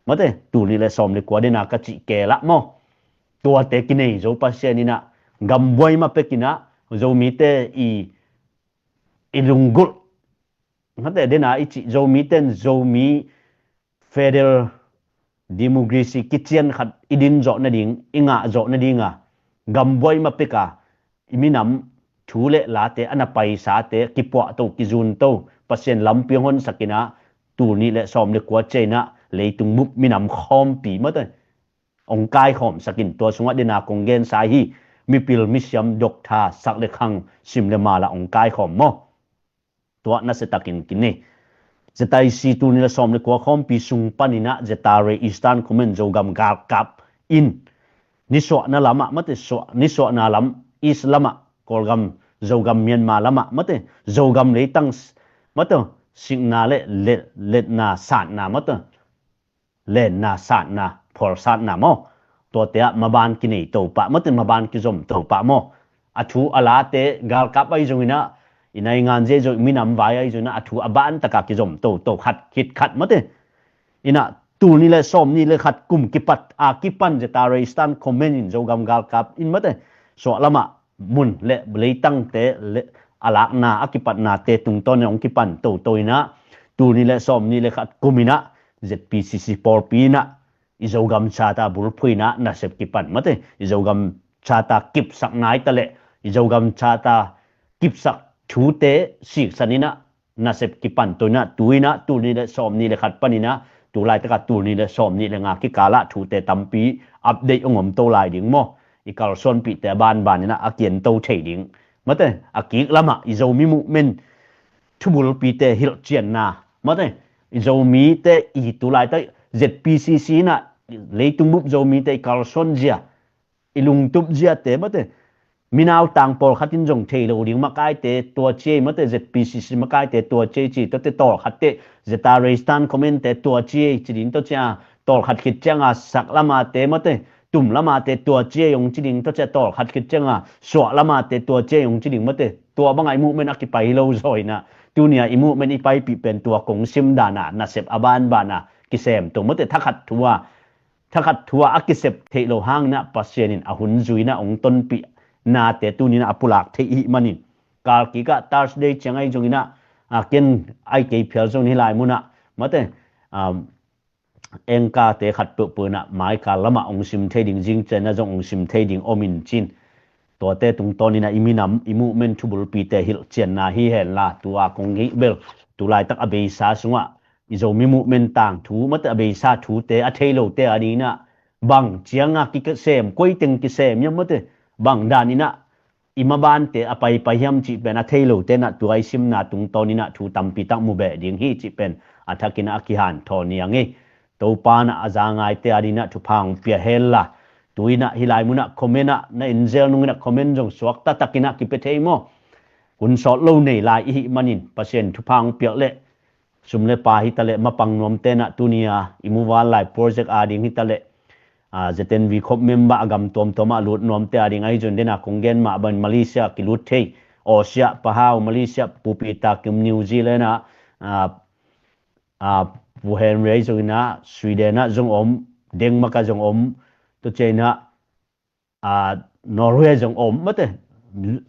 mate, tul nih le sawm le kua dena ka cih kei lah maw. Tuate kinei zo Pasian in ah gambuai mah pek in ah Zomite i, i lunggulh, mate, dena i cih Zomite in Zomi federal democracy kician khat i din zawh nading, i ngah zawh nading a gambuai mah pek a i minam thu le late, a na paisate kipuahto, kizunto, Pasian lampi hong honsak in ah tul nih le sawm le kua ciang in ah leitung bup minam khawmpi, mate, ong kaikhawmsak in. Tua sungah dena kong gensa hi, mipil misiam, doctor, sak le khang, sim le mala ong kaikhawm maw. Tua nasiatakin kinei. Zeta E C tul nih le sawm le kua khawmpi sung pan in ah Zeta le Eastern Command Zogam galkap in nisuahna lamah, mate, suah, nisuahna lam, East lamah, Kawlgam, Zogam, Myanmar lamah, mate, Zogam leitang s-, mate, sikna le, le, letna, satna, mate, lenna, satna, phualsatna maw. Tuate ah maban kinei to pah, mate, maban kizom to pah maw. A thu a late, galkap ahi zongin ah, i naingan zia zong, i minam vai ahi zongin ah, a thu a ban taka kizom to, to khat khit khat, mate. In ah tul nih le sawm nih le khat kum kipat a kipan Zeta le Eastern Command in, Zogam galkap in, mate, suahlamah mun le leitangte le a lakna, a kipatnate tungtawn in hong kipan toto in ah, tul nih le sawm nih le khat kum in ah Z P C C pawlpi in ah i Zogam Charter bulphuh in ah nasep kipan, mate, i Zogam Charter kipsak nai ta leh, i Zogam Charter kipsak thute siksan in ah nasep kipan to in ah, tu in ah tul nih le sawm nih le khat pan in ah, tu laitak a tul nih le sawm nih le nga kikal ah thute tampi update hong om to lai ding maw. I kalsuanpihte a banban in ah a kian to thei ding, mate, a kik lamah i Zomi movement thubulpite hilhcianna, mate, i Zomite i tu laitak Z P C C in ah leitung bup Zomite i kalsuan zia, i lungtup ziate, mate, minautang pawlkhat in zong thei lo ding makaite tua ci ei, mate, Z P C C makaite tua ci ei ci, tuate tawlkhatte, Zeta le Eastern Command te tua ci ei ci ding, tua cia tawlkhat khit cianga sak lamate, mate, tum lamate tua ci ei hong ci ding, tua cia tawlkhat khit cianga suah lamate tua ci ei hong ci ding, mate, tua banga i movement a kipai hi lo zaw in ah, tunia i movement i paipih pen tua kong sim dana nasep a banbana kisem to mate, thakhat thu a thakhat thu a a kisep theih lo hangin ah Pasian in a hun zui in ah hong tonpih nate tuni in ah a pulak theih i hih manin, kal kik ah Thursday ciang ahi zongin ah, a, ken ai kei phial zong hi lai mun ah mate, um, engkate khat peuhpeuh in ah maikal lamah hong sim thei ding, zingciang ah zong hong sim thei ding om in cin. Tuate tungtawn in ah i minam, i movement thubulpite hilhcianna hi hen la, tu a kong hih bel tu laitak a beisa sungah i Zomi movement tangthu mate, a beisa thute a thei lote a ding in ah bang ciang a kisem, koi teng kisem hiam mate, bang dan in ah i mabante a paipai hiam cih pen a thei lote in ah tua i simna tungtawn in ah thu tampi tak mu beh ding hi cih pen a thak in ah a kihanthawn hi hang e. Topa in ah a za ngaite a ding in ah thupha hong pia hen la. Tu in ah hih lai mun ah comment ah na en zel nung in ah comment zong suakta tak in ah kipia thei maw? Hun sawt lo nei lai i hih manin Pasian thupha hong piak leh sum le pai hi ta leh mapang nuamte in ah tuni a i muvanlai project a ding hi ta leh, a, Z N V khop member a gam tuamtuam ah lut nuamte a ding ahi zong den a kong gen mah bangin Malaysia kilut thei, Asia pahau, Malaysia Pu Peter Kim, New Zealand ah, a, a, Pu Henry zong in ah Sweden ah zong om, Denmark ah zong om, tua ciang in ah, a, Norway zong om mate,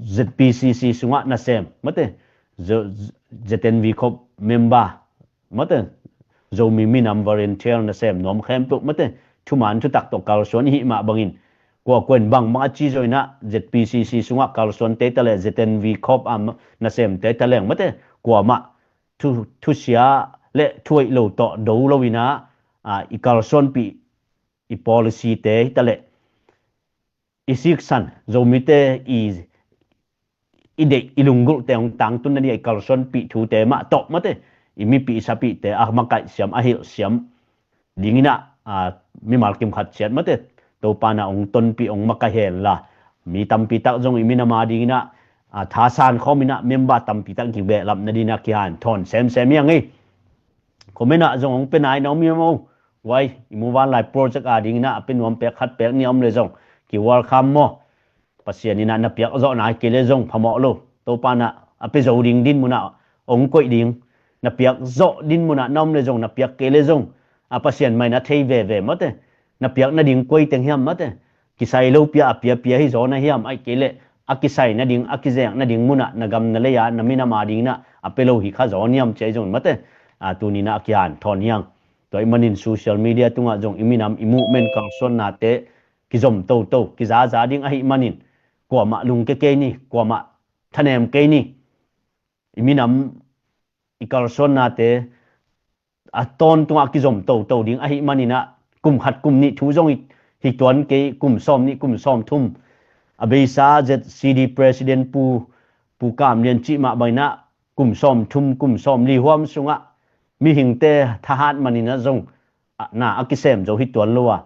Z P C C sungah nasem mate, Z-, Z N V khop member mate, Zomi minam volunteer nasem nuam khempeuh mate, thuman thutak tawh kalsuan i hih mah bangin, kua kua in bang bang a ci zong in ah Z P C C sungah kalsuante ta leh Z N V khop a nasemte ta leng mate, kuamah thu, thusia le thuaih lo tawh do lo in ah, a, i kalsuanpih i policy te hi ta leh i siksan, Zomite i, i deih i lunggulhte hong tangtun nading a i kalsuanpih thute mah tawh mate, i mipih i sapihte a makaih siam, a hilh siam ding in ah, a, mimal kim khat ciat mate, Topa in ah hong tonpih hong makaih hen la. Mi tampi tak zong i minam a ding in ah, a, thasan khawm in ah member tampi tak kibehlap nading in ah kihanthawn semsem hi hang e. Comment ah zong hong pia nai na om hiam aw? Wai, i muvanlai project a ding in ah a pia nuam pek khat pek nih a om leh zong ki-welcome maw? Pasian in ah na piak zawh nai kei leh zong phamawh lo. Topa in ah a pia zo ding dinmun ah hong koih ding. Na piak zawh dinmun ah na om leh zong, na piak kei leh zong, a, Pasian mah in a thei veve mate. Na piak nading koi teng hiam mate, kisai lo pia a piapia hi zaw na hiam, ahih kei leh a kisai nading, a kizek nading mun ah na gam na lei ah na minam a ding in ah a pia lo hi kha zaw niam ci ahi zong mate, a, tuni in ah a kihanthawn hi hang. Tua ahih manin social media tungah zong i minam, i movement kalsuannate kizom toto, kizaza ding ahih manin, kuamah lungke kei ni, kuamah thanem kei ni. I minam, i kalsuannate a tawntungah kizom toto ding ahih manin ah, kum khat kum nih thu zong hi, hi tuan kei, kum sawm nih, kum sawm thum, a beisa Z C D President Pu, Pu Kam Lian cih mah bangin ah, kum sawm thum, kum sawm li huam sungah mihingte thahat manin ah zong, a, na a kisem zo hi tuan lo a,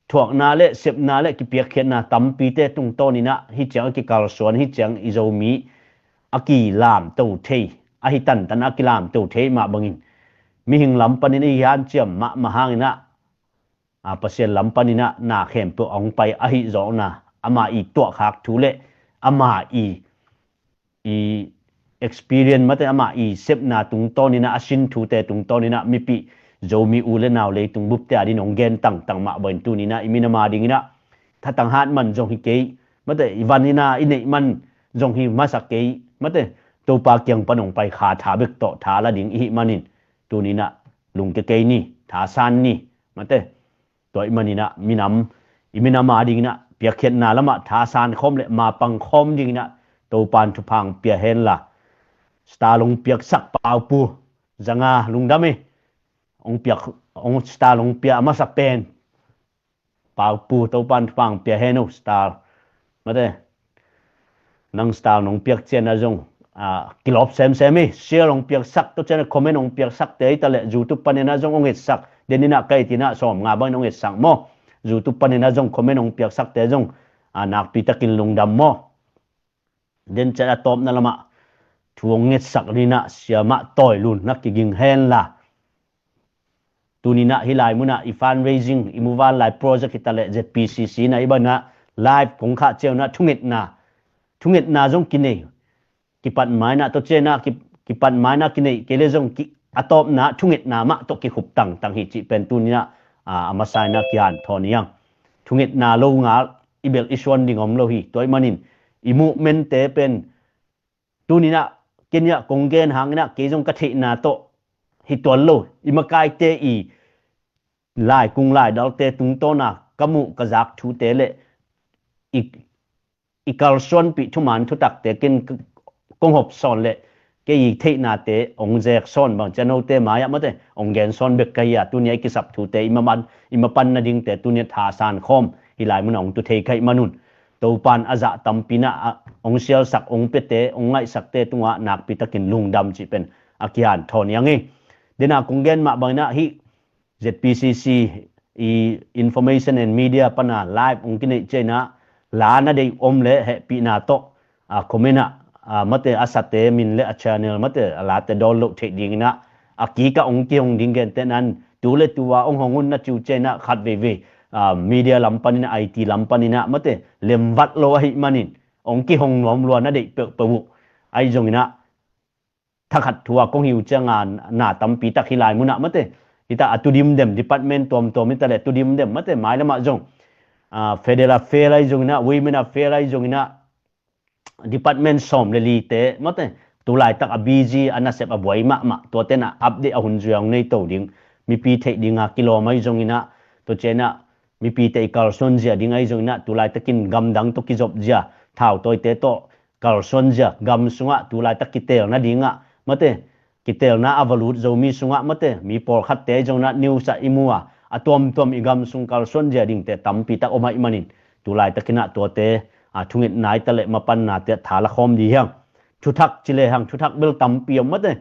thuakna le sepna le kipiakkhiatna tampite tungtawn in ah hih ciang a kikalsuan, hih ciang i Zomi a kilamto thei, a hi tantan a kilamto thei mah bangin, mihing lam panin i hanciam mahmah hangin ah, a, Pasian lam panin ah na khempeuh a hong pai ahi zawkna, ama i tuahkhak thu le ama i i experience mate, ama i sepna tungtawn in ah, a sin thute tungtawn in ah, mipih Zomi u le nau leitung bupte a ding hong gen tangtang mah bangin tuni in ah i minam a ding in ah thatang hat man zong hi kei mate, i van in ah i neih man zong hi masa kei mate, Topa kiang pan hong pai kha tha bek tawh tha la ding i hih manin tuni in ah lungke kei ni, thasan ni mate. Tua ahih manin ah minam, i minam a ding in ah piakkhiatna lamah thasan khawm le mapang khawm ding in ah Topa in thupha hong pia hen la. Star hong piaksak Pau Pu, zanga lungdam hi. Hong piak, hong star hong pia a masa pen Pau Pu, Topa in thupha hong pia hen o, star. Mate, nang star nong piak ciang ah zong, a, kilawp semsem hi. Share hong piaksak, tua ciang ah comment hong piaksakte hi ta leh, YouTube panin ah zong hong etsak. Den in ah ka et in ah sawm nga bangin hong etsak maw? YouTube panin ah zong comment hong piaksakte zong, a, nakpi takin lungdam maw? Den ciang a tawpna lamah thu hong ngetsak ni in ah, siamah Tawi Lun na kiging hen la. Tuni in ah hih lai mun ah i fundraising, i muvanlai project hi ta leh Z P C C in ah i ban ah live kong khah ciang ah thungetna, thungetna zong kinei. Kipat ma in ah, tua ciang ah ki, kipat ma in ah kinei kei leh zong ki, a tawpna thungetna mah tawh kikhup tangtang hi cih pen tuni-in ah, a, a masa-in ah kianthawn hi hang. Thungetna lo ngal i belh i suan ding om lo hi. Tua ahih manin i movement-te pen tuni-in ah ken ah kong gen hangin ah kei zong ka theihna tawh hi tuan lo. I makaite i laikung laidalte tungtawna ka muh ka zak thute le i, i kalsuanpih thuman thutakte ken kong hopsawn le kei i theihnate hong zeksawn bang cianote mai-ah mate hong gensawn bek ka hi a, tuni-a i kisap thute i mapan, i mapan nadingte tuni-a thasan khawm hi lai munah hong tu thei ka hih manun Topan a zah tampi-in ah hong sialsak, hong piate, hong ngaihsakte tungah nakpitakin lungdam cih pen a kianthawn hi hang ei. Dena kong gen mah bangin ah hih Z P C C i Information and Media pana live hong kineih ciangin ah la na deih om le hehpihna tawh a comment ah, a, mate a sate min le a channel mate a late dawn loh theih dingin ah a kikah hong kihong ding gentehna-in tu le tu-a hong hong un na ci uh ciangin ah khat veivei, a, media lam panin ah I T lam panin ah mate lemvat lo ahih manin hong kihong nuam lua na deih peuhpeuh uh. Ahi zongin ah thakhat thu-a kong hi uh ciangin na tampi tak hi lai munah mate hita a tu dimdem department tuamtuam hita le tu dimdem mate mailamah zong, a, Federal Affairs ahi zongin ah, Women Affairs ahi zongin ah, department sawm le lite mate tu laitak a busy, a nasep a buai mahmah, tuate in ah update a hun zui a hong nei to ding, mipi theih dinga kilawm ahi zongin ah, tua ciangin ah mipite i kalsuan zia ding ahi zongin ah, tu laitakin gamdang tawh kizop zia, thautawite tawh kalsuan zia, gam sungah tu laitak kiteelna dingah mate kiteelna a va lut Zomi sungah mate mi pawlkhatte ahi zongin ah news ah i mu a, a tuamtuam i gam sung kalsuan zia dingte tampi tak om ahih manin tu laitakin ah tuate, a, thungetna hita le mapannate ah tha la khawm dih hi hang. Thuthak ci le hang, thuthak bel tampi om mate.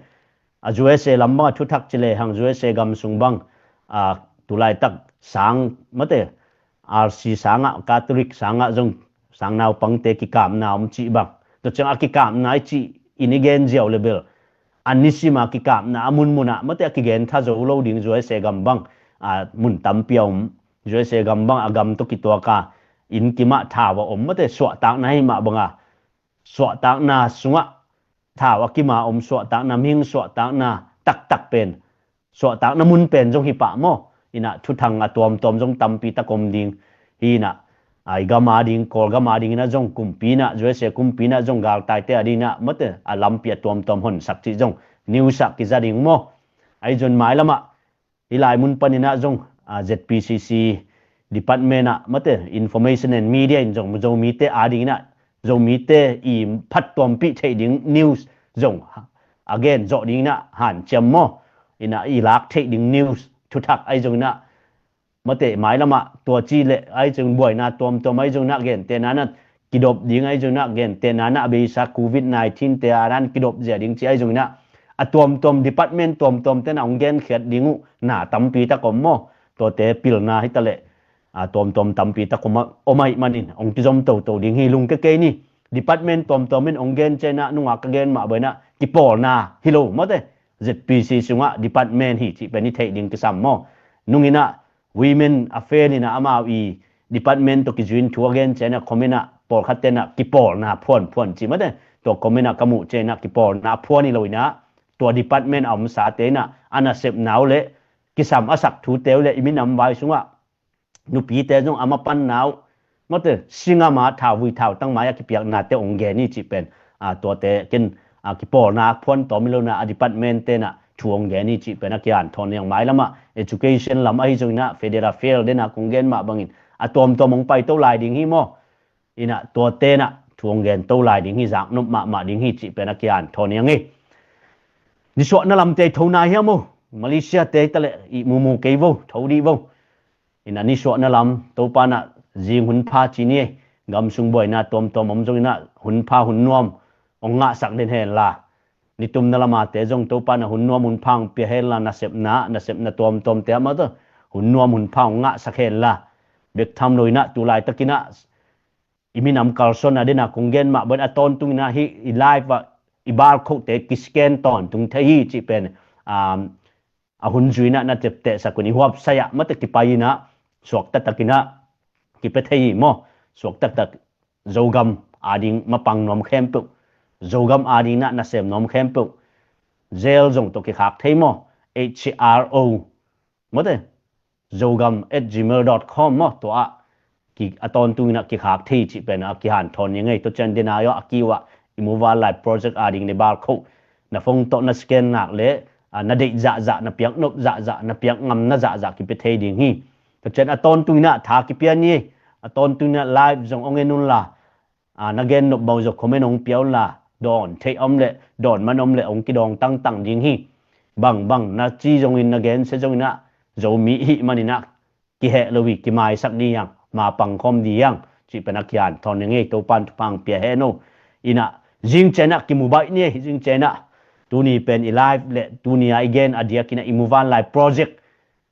A U S A lam bang a thuthak ci le hang, U S A gam sung bang, a, tu laitak sang mate R C sangah, Catholic sangah zong sang naupangte kikapna om cih bang. Tua ciang a kikapna i cih in i gen ziau le bel a nisim a kikapna a munmun ah mate a kigen tha zo lo ding. U S A gam bang, a, mun tampi a om. U S A gam bang a gam tawh kituak a inn kim ah thau a om mate suahtakna hi mah bang a suahtakna sungah thau a kim a om suahtakna, mihing suahtakna taktak pen, suahtakna mun pen zong hi pah maw? Inah thuthang a tuamtuam zong tampi tak om ding. Hi inah, a, i gam a ding, Kawlgam a ding inah zong kumpi inah, U S A kumpi inah zong galtaite a ding inah mate a lampi a tuamtuam honsak cih zong news ah kiza ding maw? Ahi zong mailam ah, hih lai mun pan inah zong, a, Z P C C department ah mate Information and Media in zong Zomite a ding inah, Zomite i phattuampih theih ding news zong a gen zawh ding inah hanciam maw? Inah i lak theih ding news thuthak ahi zong inah mate mailam ah tua ci le ahi zong buaina tuamtuam ahi zong inah gentehna inah kidop ding ahi zong inah gentehna inah a beisa Covid nineteen te a nan kidop zia ding ci ahi zong inah a tuamtuam department tuamtuam te na hong genkhiat ding uh na tampi tak om maw? Tuate pilna hita le, a, tuamtuam tampi tak om a, om ahih manin hong kizom toto ding hi. Lungke kei ni. Department tuamtuam in hong gen ciang inah nungak ka gen mah bang inah kipawlna hi lo mate Z P C sungah department hi cih pen i theih ding kisam maw? Nung inah Women Affairs inah amau i department tawh kizui in thu a gen ciang inah comment ah pawlkhat te inah kipawlna phuanphuan ci mate. Tua comment ah ka muh ciang inah kipawlna phuan hi lo inah tua department a omsate inah a nasepna uh le kisam a sak thute uh le i minam vai sungah nupite zong a mapanna uh mate singam a thauvui thautang mai a kipiaknate hong gen hi cih pen, a, tuate ken, a, kipawlna phuan tawm hi lo inah a department te inah thu hong gen hi cih pen a kian thawn hi hang. Mailam ah education lam ahi zong inah Federal Affairs te inah kong gen mah bangin a tuamtuam hong paito lai ding hi maw? Inah tuate inah thu hong gen to lai ding hi, zaknop mahmah ding hi cih pen a kian thawn hi hang hi. Nisuahna lamte i tho nai hiam maw? Malaysia te hita le i mumu kei vo, tho dih vo. Inah nisuahna lam Topa inah zing hun pha ci ni ei. Gam sung buaina tuamtuam om zong inah hun pha hun nuam hong ngahsak den hen la. Nitumna lamate zong Topa inah hun nuam hun pha hong pia hen la, nasepna, nasepna tuamtuamte ah mate hun nuam hun pha hong ngahsak hen la. Bek tham lo inah tu laitak inah i minam kalsuanna dena kong gen mah bang a tawntung inah hih i live ah i barcode te kiscan tawntung thei hi cih pen, um, a hun zui inah na teptehsak un i huapsai ah mate kipai inah suaktaktak inah kipia thei hi maw? Suaktaktak Zogam a ding mapang nuam khempeuh, Zogam a ding inah nasem nuam khempeuh Zelle zong tua kikhak thei maw? H R O maw te, zogam at gmail dot com maw, tua ah ki, a tawntung in ah kikhak thei cih pen a kihanthawn hi ing ei. Tua ciang dena aw a kiu ah i muvanlai project a ding le barcode na phone tawh na scan nak le, a, na deih zahzah, na piak nop zahzah, na piak ngamna zahzah kipia thei ding hi. Tua ciang a tawntung in ah tha kipia ni ei. A tawntung in ah live zong ong en un la, a, na gen nop bang zaw comment ong pia un la, dawn theih om le dawn man om le ong kidawng tangtang ding hi. Bangbang na ci zongin, na gensia zongin ah, Zomi i hih manin ah kiheh lo hi, kimaisak dih hiang, ma pangkhawm dih hiang cih pen a kihanthawn hi ing ei. Topan thupha ong pia hen aw. In ah zing ciang ah kimu baih ni ei. Zing ciang ah tuni pen i live le tuni a i gen a diakin ah i muvanlai project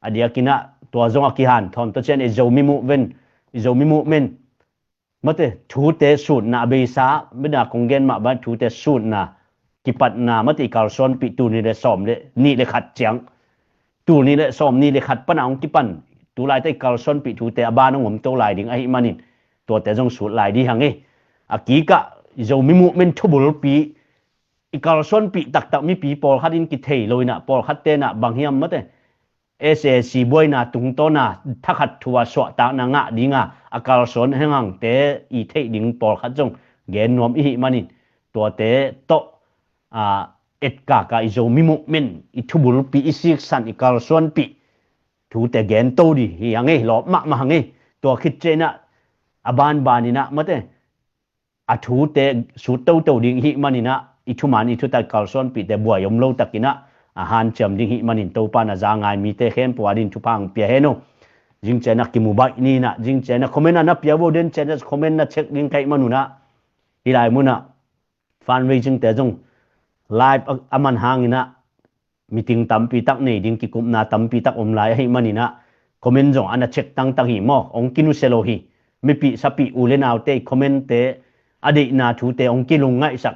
a diakin ah tua zong a kihanthawn. Tua ciang i Zomi Movement, i Zomi Movement maw te, thute sutna a beisa, bina kong gen mah bang thute sutna, kipatna maw te, i kalsuanpih tul nih le sawm le nih le khat ciang, tul nih le sawm nih le khat pan a ong kipan, tu laite i kalsuanpih thute a ban ong om to lai ding ahih manin, tuate zong sut lai dih hang ei. A kik ah i Zomi Movement thubulpi i kalsuanpih taktak mipi pawlkhat in kithei lo in ah, pawlkhat ten ah bang hiam maw te, S A C buaina tungtawn a thakhat thu a suahtakna ngah ding a, a kalsuan hengangte i theih ding pawlkhat zong gen nuam i hih manin, tuate tawh, a, etkak a i Zomi Movement i thubulpi, i siksan, i kalsuanpih thute gen to dih hi hang ei, lawp mahmah hang ei. Tua khit ciang ah a banban in ah maw te, a thute sut toto ding i hih manin ah, i thuman i thutak kalsuanpihte buai om lo takin ah a hanciam ding i hih manin Topan a za ngai mite khempeuh a ding thupha ong pia hen aw. Zing ciang ah kimu baih ni in ah, zing ciang ah comment a na pia vo den ciang ah comment na check ding ka hih man un ah, hih lai mun ah fundraising te zong live a, a man hangin ah meeting tampi tak nei ding, kikupna tampi tak om lai ahih manin ah comment zong a na check tangtang hi maw, ong kinusia lo hi. Mipih sapih u le naute i comment te, a deihna thute ong kilungngaihsak,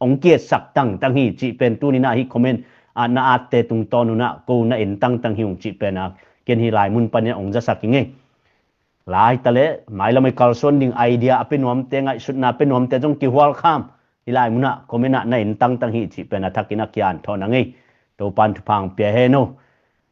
ong kietsak tangtang hi cih pen tuni in ah hih comment a na atte tungtawn un ah ko na en tangtang hi ung cih pen a ken hih lai mun panin ong zasak ing ei. Laita le mailam a i kalsuan ding idea a pia nuamte, ngaihsutna a pia nuamte zong kihualkham, hih lai mun ah comment ah na en tangtang hi cih pen a thakin a kihanthawn hang ei. Topan thupha ong pia hen aw.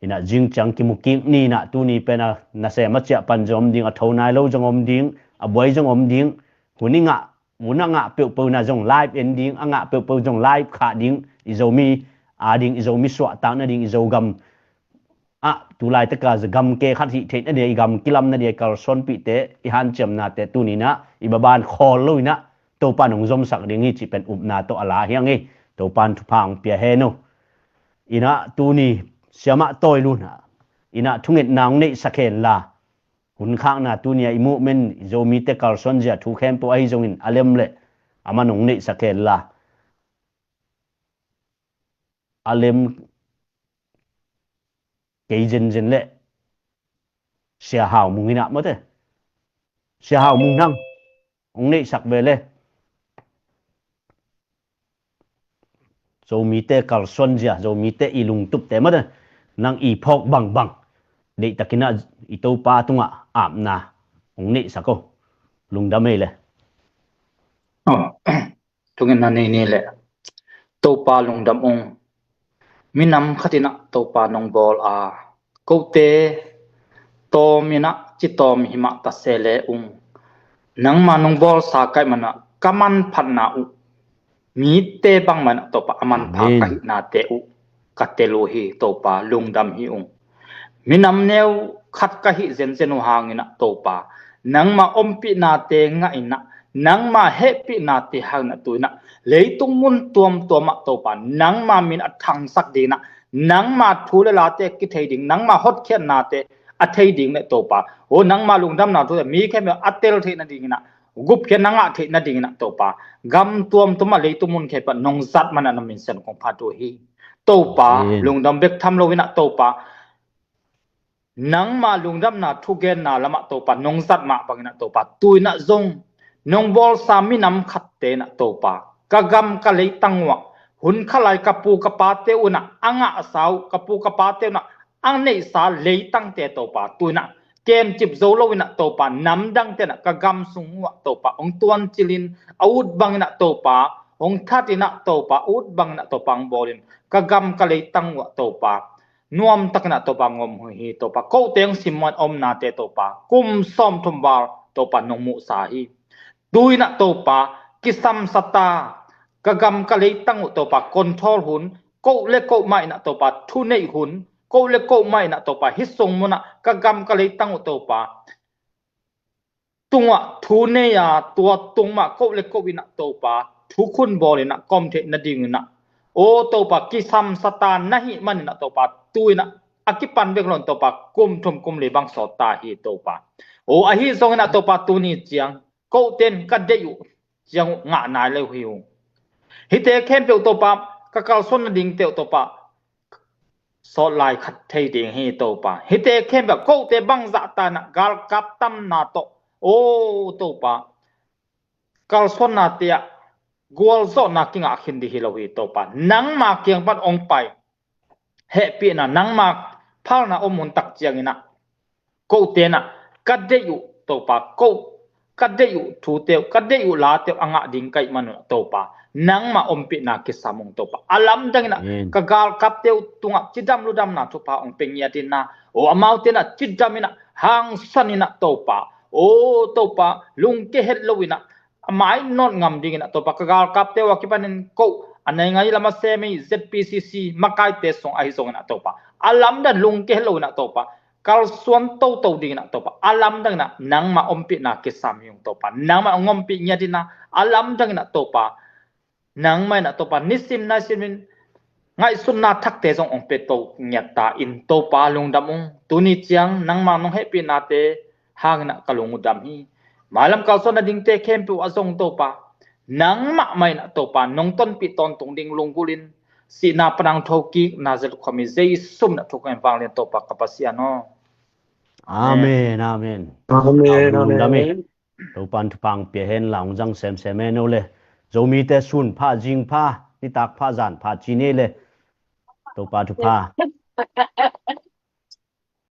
In ah zing ciang kimu kik ni in ah, tuni pen a nasem a ciah pan zong om ding, a tho nai lo zong om ding, a buai zong om ding. Hun i ngah, hun a ngah peuhpeuh in ah zong live en ding, a ngah peuhpeuh zong live khah ding, i Zomi a ding, i Zomi suahtakna ding, i Zogam ah tu laitak a gamke khat hih theihna ding, i gam kilamna ding, i kalsuanpihte, i hanciamnate tuni in ah i baban khawl lo in ah Topan ong zomsak ding hi cih pen upna tawh a la hi hang ei. Topan thupha ong pia hen aw. In ah tuni siamah tawi lun ah, in ah thungetna ong neihsak hen la, hun khakna tuni a i movement, i Zomite kalsuan zia thu khempeuh ahi zongin a lem le a man ong neihsak hen la, a lem kei zenzen le Sia Hau Mung in ah maw te, Sia Hau Mung nang ong neihsak ve le. Zomite kalsuan zia, Zomite i lungtupte maw te, nang i phawk bangbang deihtakin ah i Topa tungah apna ong neihsak aw. Lungdam ei le. Aw, thungetna nei ni le. Topa lungdam ung. Minam khat in ah Topa nong bawl a, kote tawm in ah ci tawm hi mah ta se le ung. Nangma nong bawlsa ka hih man ah ka manphatna uh, mite bangmah in ah Topa a manpha ka hihnate uh ka tel uh hi. Topa lungdam hi ung. Minam neu khat ka hih zenzen uh hangin ah Topa, nangma ompihnate ngah in ah, nangma hehpihnate hangin ah tu in ah leitung mun tuamtuam ah Topa, nangma min a thangsak ding in ah, nangma thu le late kithei ding, nangma hotkhiatnate a thei ding le Topa, aw nangma lungdamna thute mi khempeuh a tel theih nading in ah, gupkhiatna ngah theih nading in ah Topa, gam tuamtuam ah leitung mun khempeuh ah nong zat man ah na min siangtho kong phat uh hi. Topa, lungdam bek tham lo in ah Topa, nangma lungdamna thugenna lamah Topa nong zat mah bangin ah Topa, tu in ah zong nong bawlsa minam khatte in ah Topa, ka gam ka leitang uh ah hun khat lai ka pu ka pate un ah a ngahsa uh, ka pu ka pate un ah a neihsa leitangte Topa, tu in ah kemcip zo lo in ah Topa, namdangte in ah ka gam sung uh ah Topa ong tuancil in, a ut bangin ah Topa hong that in ah Topa, ut bangin ah Topa hong bawl in, ka gam ka leitang uh ah Topa, nuam takin ah Topa hong om uh hi Topa. Kote hong simmawh in omnate Topa, kum sawmthum val Topa nong muhsa hi. Tu in ah Topa, kisamsa ta, ka gam ka leitang uh Topa control hun, ko le ko mah in ah Topa thu neih hun, ko le ko mah in ah Topa hih sung mun ah ka gam ka leitang uh Topa tungah thu nei a, tua tung mah ko le ko in ah Topa thukhun bawl in ah ka om theih nading in ah, aw Topa, kisamsa ta na hih manin ah Topa, tu in ah a kipan bek lo in Topa, kum thum kum li bang sawt ta hi Topa. Aw, ahi zongin ah Topa, tuni ciang kote in ka deih uh ciang uh ngah nai lo hi uh. Hihte khempeuh Topa, ka kalsuan nadingte uh Topa sawt lai khat thei ding hi Topa. Hihte khempeuh kote bangzah ta in ah galkap tamna tawh, aw Topa, kalsuannate ah gualzawhna kingah khin ding hi lo hi Topa. Nangma kiang pan hong pai hehpihna, nangma phalna om hun tak ciangin ah kote in ah ka deih uh Topa, ko ka deih uh thute uh, ka deih uh late uh a ngah ding ka hih man un ah Topa, nangma ompihna kisam ung Topa. A lamdang in ah ka galkapte uh tungah cidam ludamna thupha hong pia ngiat in ah, aw amaute in ah cidam in ah, hangsan in ah Topa, aw Topa, lungke het lo in ah a mai nawt ngam dingin ah Topa, ka galkapte uh a kipanin ko a nei ngai lam a sem ei, Z P C C makaite sung ahi zongin ah Topa, a lamdang lungke het lo in ah Topa, kalsuan toto dingin ah Topa, a lamdang in ah nangma ompihna kisam hi ung Topa. Nangma hong ompih ngiat in ah, a lamdang in ah Topa, nangma in ah Topa nisim naisim in ngaihsutna thakte zong hong pia to ngiat ta in Topa, lungdam ung. Tuni ciang nangma nong hehpihnate hangin ah ka lung uh dam hi. Mailam kalsuan nadingte khempeuh ah zong Topa, nangmah mah in ah Topa nong tonpih tawntung ding lunggulh in, sihna pan hong thokik Nazareth khuami Jesu min ah thukhen vanglian Topa ka Pasian aw. Amen, amen. Amen, amen. Topa'n thupha hong pia hen la, hong zang semsem hen o le. Zomite sun pha, zing pha, nitak pha, zan pha ci ni le. Topa thupha.